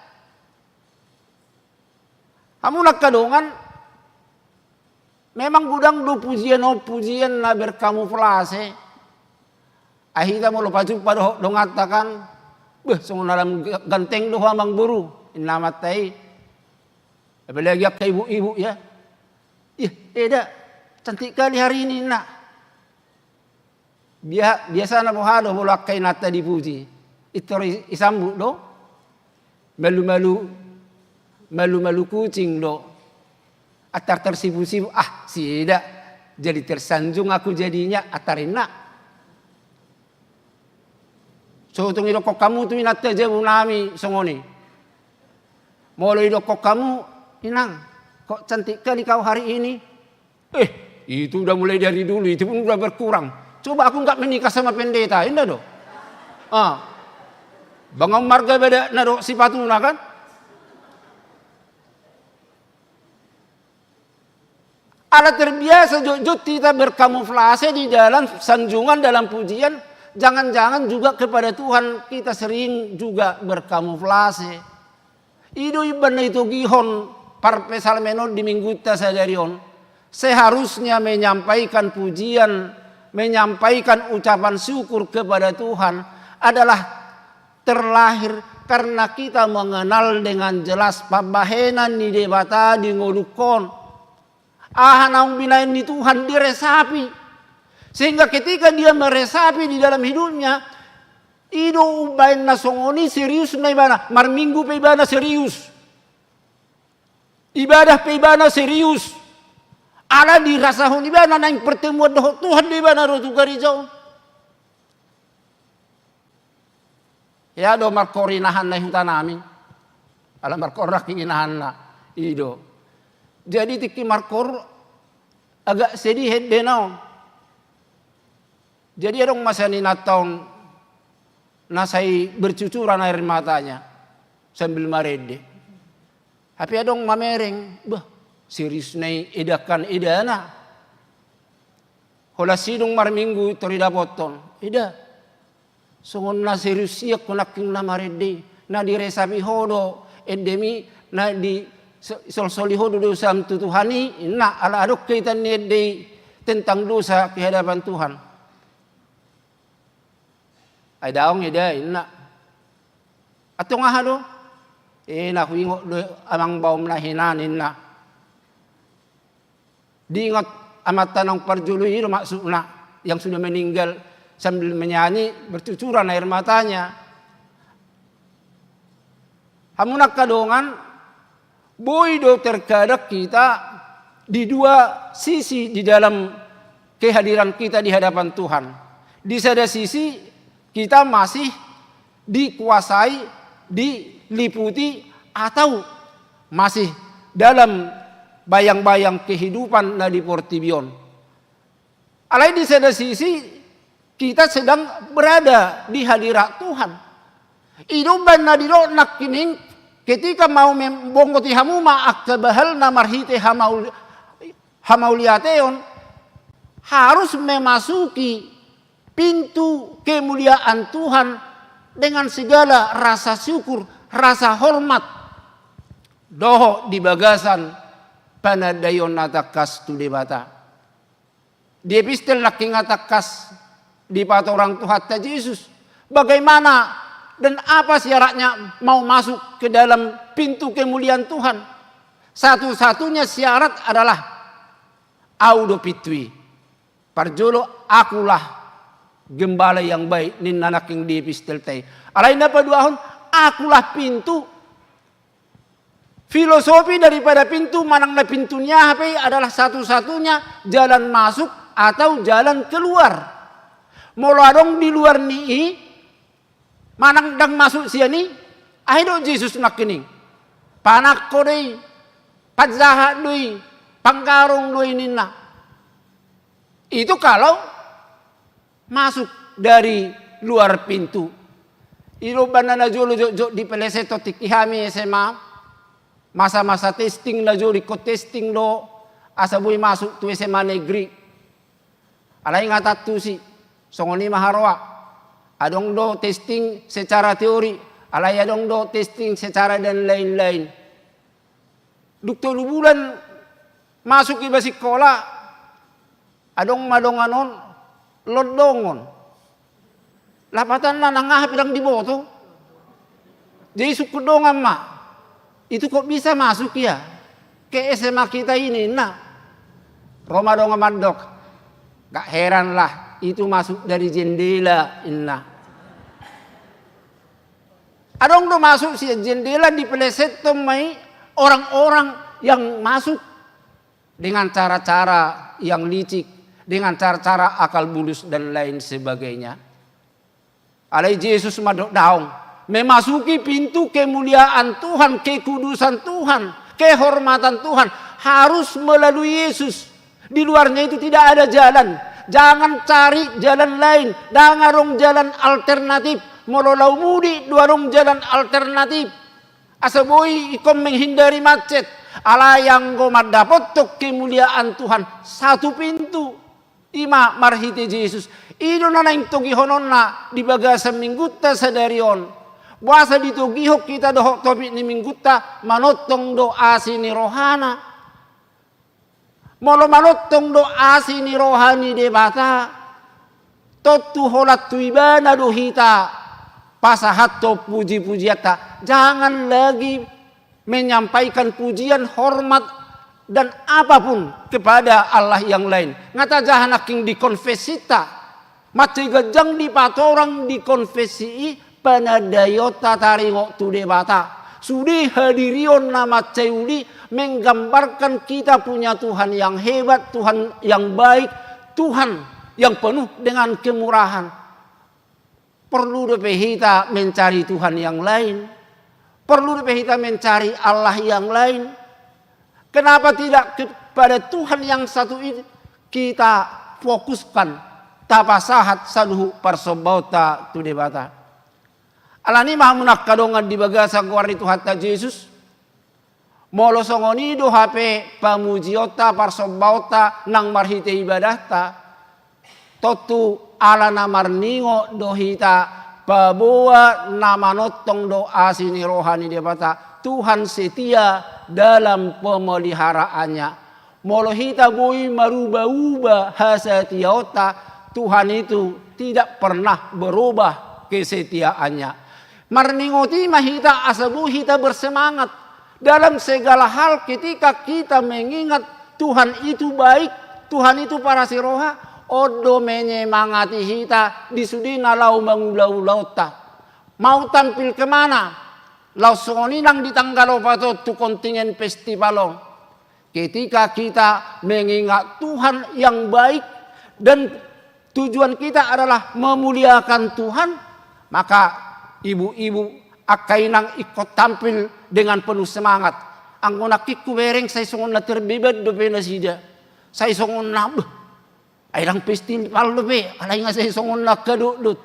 Hamu angka dongan, memang godang do pujian on, pujian na berkamuflase. Ai hita molo pajumpa dohot donganta kan, beh, songon na lam ganteng do ho amang boru, inna amanta i. Apalagi angka ibu-ibu ya. Ih, eda, cantik kali hari ini, inna. Bia-, biasana boha do molo angka inanta dipuji? Intor i-, isambut do. Malu-malu, malu-malu kucing do. Antar tersipu-sipu, ah, si eda. Jadi tersanjung aku jadinya, antar inna. So tung idokkon hamu tu inanta jabu nami songon i. Molo idokkon hamu, "Inang, kok cantik kali kau hari ini?" "Eh, itu udah mulai dari dulu, itu pun udah berkurang. Coba aku nggak menikah sama pendeta," inna do. Ah. Bangun marga beda na do sipatuna kan? Ala terbiasa jotjot kita berkamuflase di dalam sanjungan, dalam pujian, jangan-jangan juga kepada Tuhan kita sering juga berkamuflase. I do umbahen na itogihon parpsalmen on di minggunta sadari on. Seharusnya menyampaikan pujian, menyampaikan ucapan syukur kepada Tuhan adalah terlahir karena kita mengenal dengan jelas pambahenan ni Debata di ngolungkon. Aha naung binahen ni Tuhan diresapi. Sehingga ketika dia meresapi di dalam hidupnya, i do umbahen na songon i serius na ibana, marminggu pe ibana serius. Ibadah pe ibana serius. Ala dirasahon ibana naeng pertemuan dohot Tuhan do ibana ro tu gareja on. Ia do markoor inahanna i huta nami. Ala markoor nangkin inahanna. I do. Jadi tingki markoor agak sedih endena on. Jadi adong masa ni inanta on na sai bercucuran air matanya sambil marende. Hape adong mamereng, bah, serius na i edakan edana. Holan sidung marminggu tor didapothon. Eda. Songon na serius ia ho nangkin na marende i, na diresapi ho do endemi, na di so-, solsoli ho do dosam tu Tuhan i, inna, ala adong kaitan ni ende i tentang dosa ke hadapan Tuhan. Ai daong eda, inna. Antong aha do? Eh, na huingot do amang baom na hinan, inna. Diingot amanta naung parjolo i do maksudna, yang sudah meninggal, sambil menyanyi, bercucuran air matanya. Hamu angka dongan, boi do terkadang kita di dua sisi di dalam kehadiran kita di hadapan Tuhan. Di sada sisi, kita masih dikuasai, diliputi, atau masih dalam bayang-bayang kehidupan na di portibi on. Alai di sada sisi, kita sedang berada di hadirat Tuhan. I do umbahen na didok nangkining, ketika mau mem-, bongoti hamu ma angka bahalna marhite hamaul-, hamauliateon, harus memasuki pintu kemuliaan Tuhan dengan segala rasa syukur, rasa hormat, dohot di bagasan panandaion na tangkas tu Debata. Di epistel nangkin na tangkas dipatorang Tuhanta Jesus, bagaimana dan apa syaratnya mau masuk ke dalam pintu kemuliaan Tuhan. Satu-satunya syarat adalah, "Ahu do pintu i. Parjolo, akulah gembala yang baik," ninna nangkin di epistelta i. Alai na paduahon, "Akulah pintu." Filosofi daripada pintu, manang na pintu ni aha pe i, adalah satu-satunya jalan masuk atau jalan keluar. Molo adong di luar ni i, manang ndang masuk sian i, aha didok Jesus nangkining? Panangko do i, panjahat do i, panggarong do i ninna. Itu kalau masuk dari luar pintu. I do umbahen na najolo jotjot dipeleset tingki hami S M A. Masa-masa testing na jolo ingkon testing do asa boi masuk tu S M A negeri. Alai nga tantu si songon i ma haroa. Adong do testing secara teori, alai adong do testing secara dan lain-lain. Dung tolu bulan masuk iba sikola, adong ma dongan on londongon. Lapatanna nang aha pe ndang diboto. Jadi sungkun dongan ma, itu kok bisa masuk ia ke S M A kita ini, ninna. Ro ma dongan mandok, gak heranlah, itu masuk dari jendela, ninna. Adong do masuk sian jendela, dipeleseton ma i orang-orang yang masuk dengan cara-cara yang licik, dengan cara-cara akal bulus dan lain sebagainya. Alai Jesus mandok daong, memasuki pintu kemuliaan Tuhan, kekudusan Tuhan, kehormatan Tuhan harus melalui Yesus. Di luarnya itu tidak ada jalan. Jangan cari jalan lain. Ndang adong jalan alternatif. Molo laho mudik do adong jalan alternatif. Asa boi ingkon menghindari macet. Alai anggo mandapothon kemuliaan Tuhan, satu pintu. I ma marhite Jesus. I do na naeng togihononna di bagasan minggunta sadari on. Boasa ditogihon hita dohot topik ni minggunta manongtong do asi ni rohana. Molo manongtong do asi ni roha ni Debata, tontu holan tu Ibana do hita pasahathon puji-pujianta. Jangan lagi menyampaikan pujian, hormat, dan apapun kepada Allah yang lain. Nga tajaha nangkin di konfesinta. Mansai ganjang dipatorang di konfesi i panandaionta taringot tu Debata. Sude hadirion na mansai uli menggambarkan kita punya Tuhan yang hebat, Tuhan yang baik, Tuhan yang penuh dengan kemurahan. Perlu dope hita mencari Tuhan yang lain? Perlu dope hita mencari Allah yang lain? Kenapa tidak kepada Tuhan yang satu ini kita fokuskan, tapasahat saluhut parsombaonta tu Debata? Alani i ma hamu na angka dongan di bagasan goar ni Tuhanta Jesus, molo songon i do hape pamujionta, parsombaonta nang marhite ibadahta, tontu ala na marningot do hita paboa na manongtong do asi ni roha ni Debata. Tuhan setia dalam pemeliharaannya. Molo hita boi marubah-ubah hasetiaonta, Tuhan itu tidak pernah berubah kesetiaannya. Marningot i ma hita asa boi hita bersemangat. Dalam segala hal, ketika kita mengingat Tuhan itu baik, Tuhan itu parasi roha, on do menyemangati hita di sude na laho mangula-ulaonta. Mau tampil kemana? Laos songon i nang di tanggal opat on tu kontingen festival on. Ketika kita mengingat Tuhan yang baik dan tujuan kita adalah memuliakan Tuhan, maka ibu-ibu, angka inang ingkon tampil dengan penuh semangat. Anggo nangkin hubereng sai songon na terbeban dope nasida. Sai songon na, beh, ai ndang festival dope, alai nga sai songon na angka dotdot.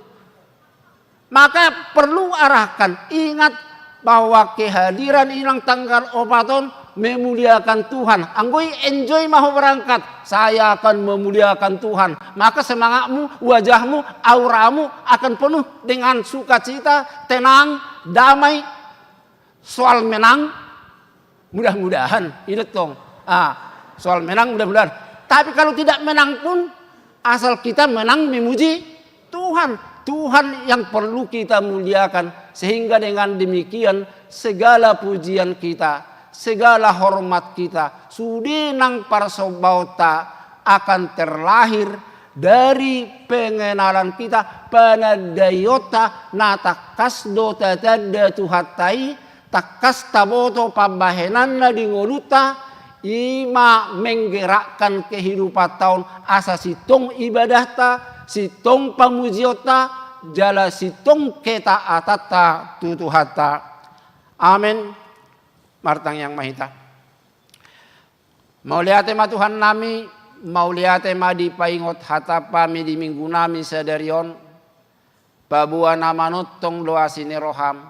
Maka perlu arahkan, ingat bahwa kehadiran inang tanggal opat on memuliakan Tuhan. Anggo i enjoy ma ho berangkat, saya akan memuliakan Tuhan. Maka semangatmu, wajahmu, auramu akan penuh dengan sukacita, tenang, damai, soal menang, mudah-mudahan, i do tong. Ah, soal menang, mudah-mudahan. Tapi kalau tidak menang pun, asal kita menang memuji Tuhan. Tuhan yang perlu kita muliakan. Sehingga dengan demikian, segala pujian kita, segala hormat kita, sude nang parsombaonta akan terlahir dari pengenalan kita, panandaionta na tangkas do tatanda Tuhanta i, tangkas taboto pambahenanna di ngolunta, i ma menggerakkan kehidupanta on asa sintong ibadahta, sintong pamujionta, jala sintong ketaatanta tu Tuhanta. Amen. Martangiang ma hita. Mauliate ma Tuhannami, mauliate ma dipaingot hataMi di minggunami sadari on, paboa na manongtong do asi ni rohaM.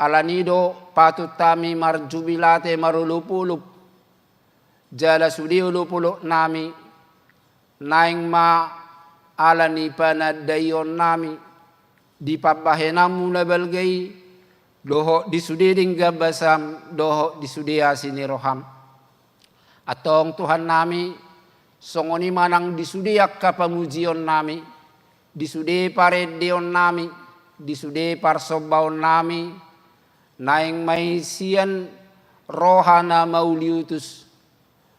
Alani do patut hami marjubilate marolopolop, jala sude olopolopnami naeng ma ala ni panandaionnami di pambahenanmu na balga i, dohot di sude denggan basam, dohot di sude asi ni roham. Antong Tuhannami, songon i ma nang di sude angka pamujionnami, di sude parendeonnami, di sude parsombaonnami, naeng ma i sian roha na mauliutus,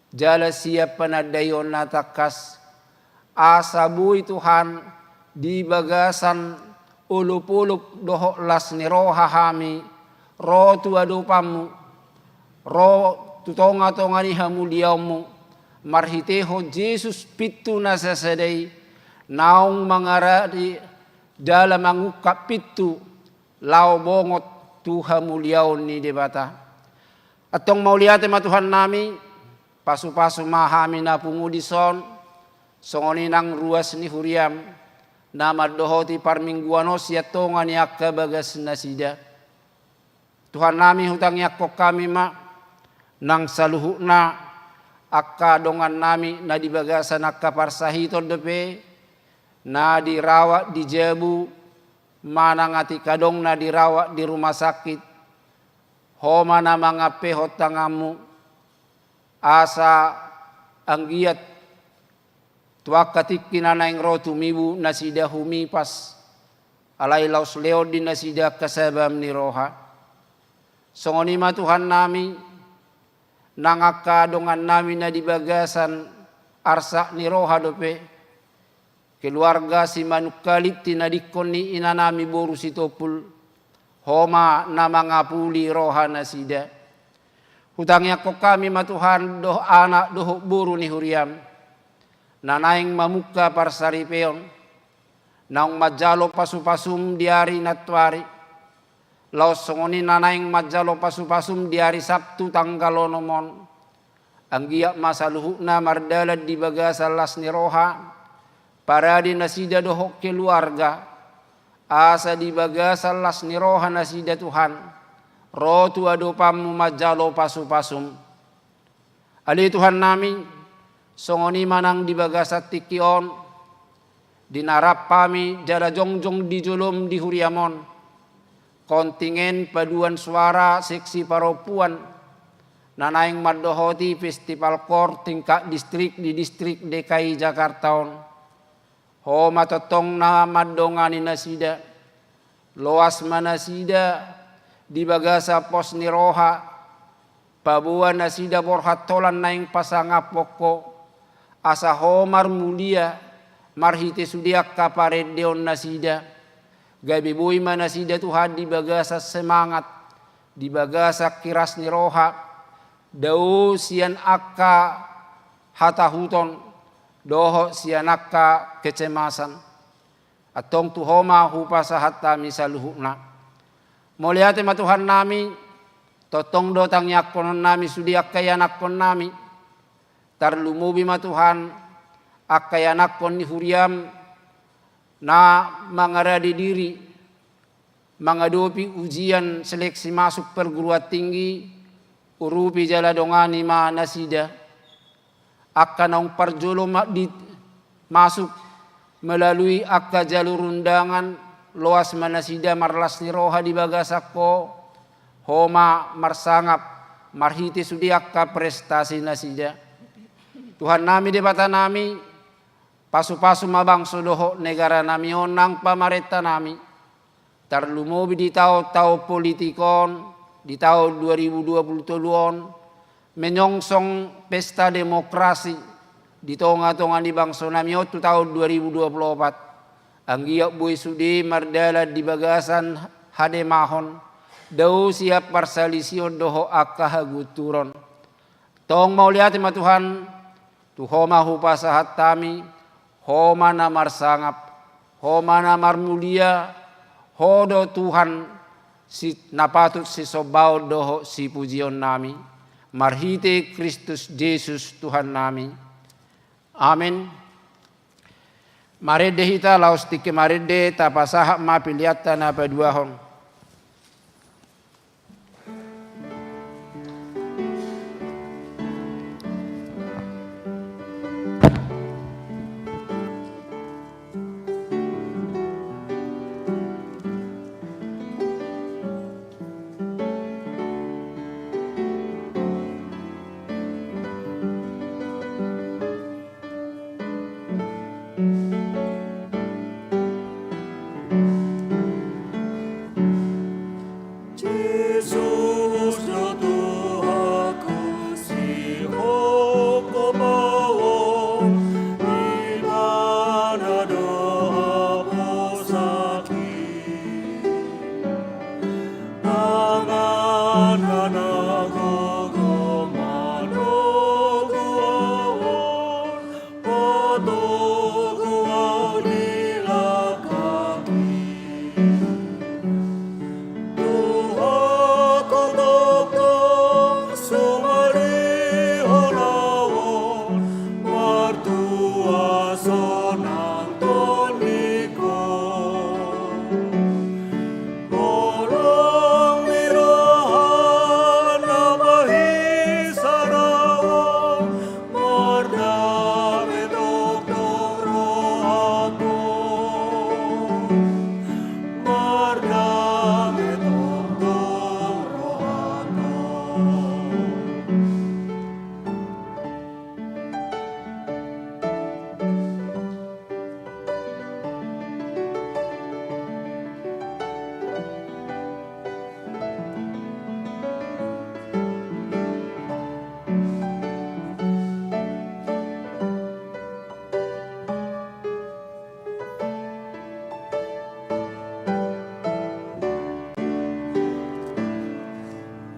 jala sian panandaion na tangkas, asa boi Tuhan di bagasan olopolop dohot las ni roha hami, ro tu adopanmu, ro tu tongatonga ni hamuliaonmu, marhitehon Jesus pintu na sasada i, naung mangaradi jala mangungkap pintu laho bongot tu hamuliaon ni Debata. Antong mauliate ma Tuhannami, pasupasu ma hami na pungu dison, songon i nang ruas ni huriam, na mandohoti parmingguan on sian tonga ni angka bagasnasida. Tuhannami, hutangiangkon hami ma, nang saluhutna angka dongannami na di bagasan angka parsahiton dope, na dirawat di jabu, manang atik adong na dirawat di rumah sakit, Ho ma na mangampehon tanganmu, asa anggiat tu angka tingki na naeng ro tumibu nasida humipas, alai laos leon di nasida angka sabam ni roha. Songon i ma Tuhannami, nang angka dongannami na di bagasan arsak ni roha dope, keluarga Simanungkalit tinadingkon ni inanami boru Sitompul, Ho ma na mangapuli rohanasida. Hutangiangkon hami ma Tuhan dohot anak dohot boru ni huriam, na naeng mamungka parsaripeon, naung manjalo pasupasum di ari nantoari, laos songon i na naeng manjalo pasupasum di ari Sabtu tanggal onom on. Anggiat ma saluhutna mardalan di bagasan las ni roha, parade nasida dohot keluarga, asa di bagasan las ni rohanasida Tuhan, ro tu adopanmu manjalo pasupasum. Ale Tuhannami, songon i ma nang di bagasan tingki on, di na rap hami jala jongjong di jolom di huriam on, kontingen paduan suara seksi parompuan, na naeng mandohoti festival kor tingkat distrik di distrik D K I Jakarta on. Ho ma tongtong na mandongani nasida, loas ma nasida di bagasan pos ni roha, paboa nasida borhat holan naeng pasangaphon Ho, asa Ho marmulia marhite sude angka parendeonnasida. Gabe boi ma nasida Tuhan di bagasan semangat, di bagasan hiras ni roha, dao sian angka hatahuton dohot sian angka kecemasan. Antong tu Ho ma hupasahat hami saluhutna. Mauliate ma Tuhannami, tongtong do tangiangkononnami sude angka ianakkonnami. Tarlumobi ma Tuhan, angka ianakkon ni huriam na mangarade diri mangadopi ujian seleksi masuk perguruan tinggi, urupi jala dongani ma nasida. Angka naung parjolo ma-, di-, masuk melalui angka jalur undangan, loas ma nasida marlas ni roha di bagasan Ho, Ho ma marsangap marhite sude angka prestasinasida. Tuhannami Debatanami, pasupasu ma bangso dohot negaranami on nang pamarentanami. Tarlumobi di taon-taon politik on, di taon dua ribu dua puluh tolu on, menyongsong pesta demokrasi di tongatonga ni bangsonami on tu taon dua ribu dua puluh opat. Anggiat boi sude mardalan di bagasan hademahon, dao sian parsalisian dohot angka hagunturon. Tong mauliate ma Tuhan, tu Ho ma hupasahat hami, Ho ma na marsangap, Ho ma na marmulia, Ho do Tuhan si-, na patut sisombaon dohot sipujionnami, marhite Kristus Jesus Tuhannami. Amen. Marende hita, laos tingki marende tapasahat ma peleanta na paduahon.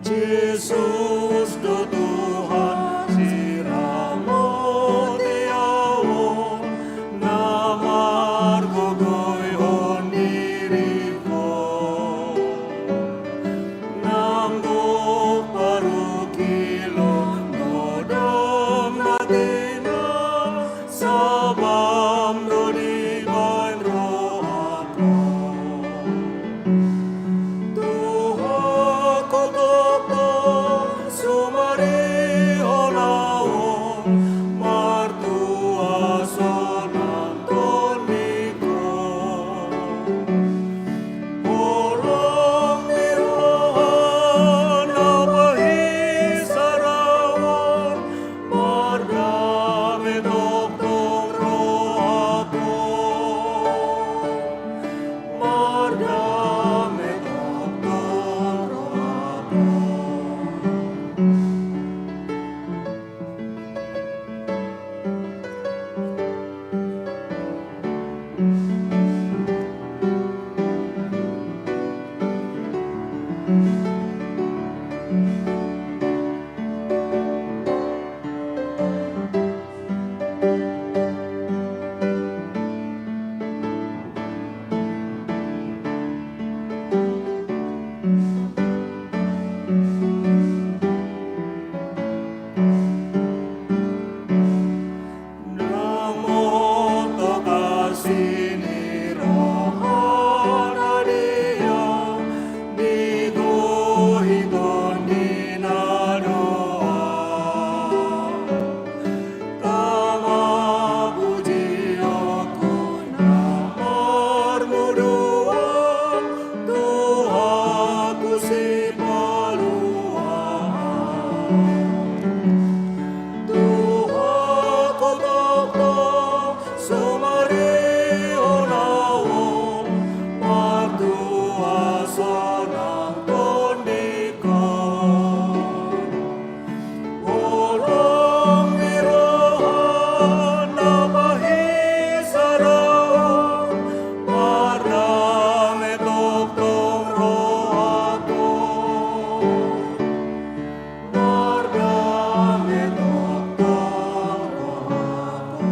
Jesus do Tuhan siramoti au on, na margogoihon diringku. Nang gok parungkilon godang na tina, sabam do dibaen rohangku. Tuhan, tongtong sumarihon au on, martua sonang tondingku. Holong ni roha na pahisaraon, mardame tongtong rohangku. Mardame tongtong rohangku. Nang molo tokasi ni roha na dia, digohi tondina do au. Tama pujionku na marmudu au, Tuhanku sipalua au. Tuhanku tongtong sumarihon au on, martua sonang tondingku. Holong ni roha na pahisaraon, mardame tongtong rohangku. Mardame tongtong rohangku.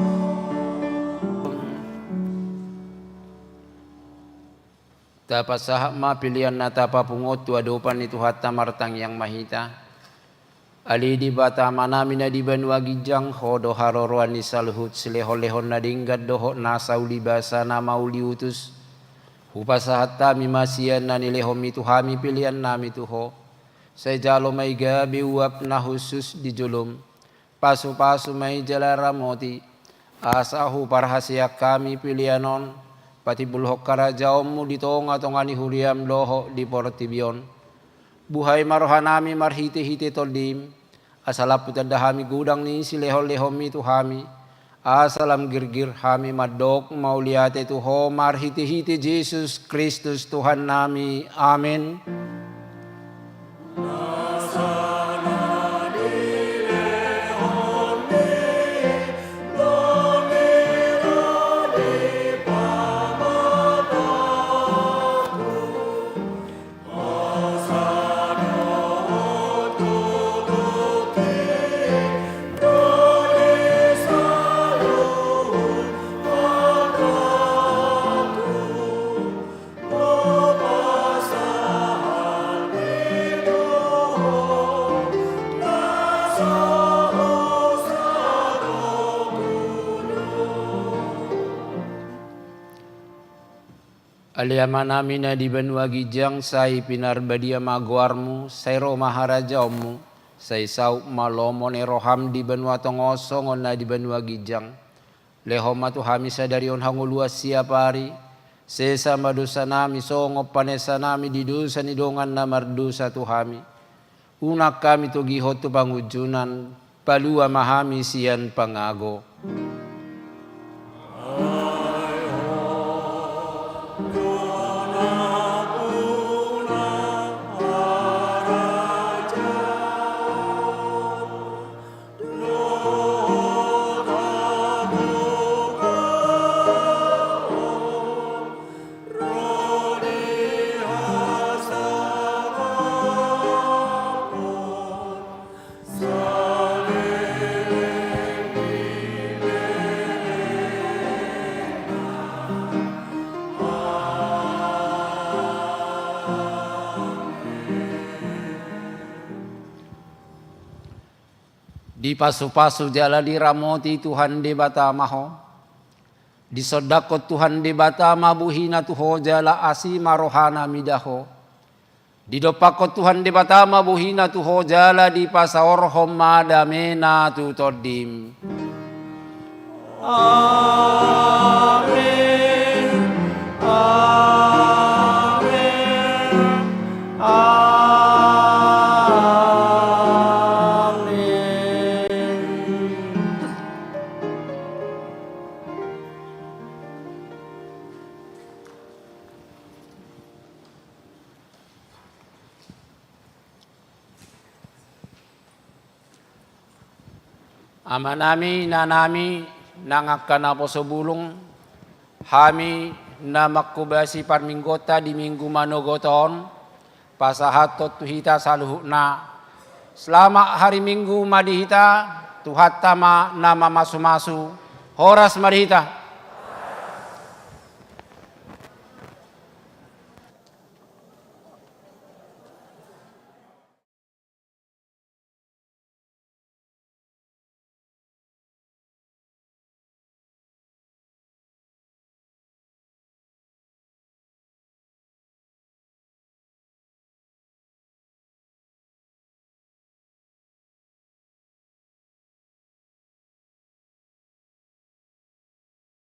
Tapasahat ma pelean na tapapungu on tu adopan ni Tuhanta, martangiang ma hita. Ale Debata Amanami na di banua ginjang, Ho do haroroan ni saluhut silehonlehon na denggan dohot nasa uli basa na mauliutus. Hupasahat hami ma sian na nilehonMi tu hami peleannami tu Ho. Sai jalo ma i gabe uap na hushus di joloM. Pasupasu ma i jala ramoti, asa huparhaseang hami pelean on, patimbulhon harajaonMu di tongatonga ni huriaM dohot di portibi on. Buhai ma rohanami marhitehite TondiM, asa lam hutanda hami godang ni silehonlehonMi tu hami, asa lam girgir hami mandok mauliate tu Ho marhitehite Jesus Kristus Tuhannami. Amen. Ale Amanami na di banua ginjang, sai pinarbadia ma goarMu, sai ro ma harajaonMu, sai saut ma lomo ni rohaM di banua tonga on songon na di banua ginjang. Lehon ma tu hami sadari on hangoluan siapari, sesa ma dosanami songon panesanami di dosa ni dongan na mardosa tu hami. Unang hami togihon tu pangunjunan, palua ma hami sian pangago. Dipasupasu jala diramoti Tuhan Debata ma ho. Disondangkon Tuhan Debata ma bohina tu ho jala asi ma rohana mida ho. Didompakkon Tuhan Debata ma bohina tu ho jala dipasaorhon ma damena tu tondim. Amen. Amen. Amen. Amanami, inanami, nang angka naposo bulung, hami na manghobasi parmingguonta di Minggu manogot on, pasahathon tu hita saluhutna. Selamat hari Minggu ma di hita, Tuhanta ma na mamasumasu, horas ma di hita.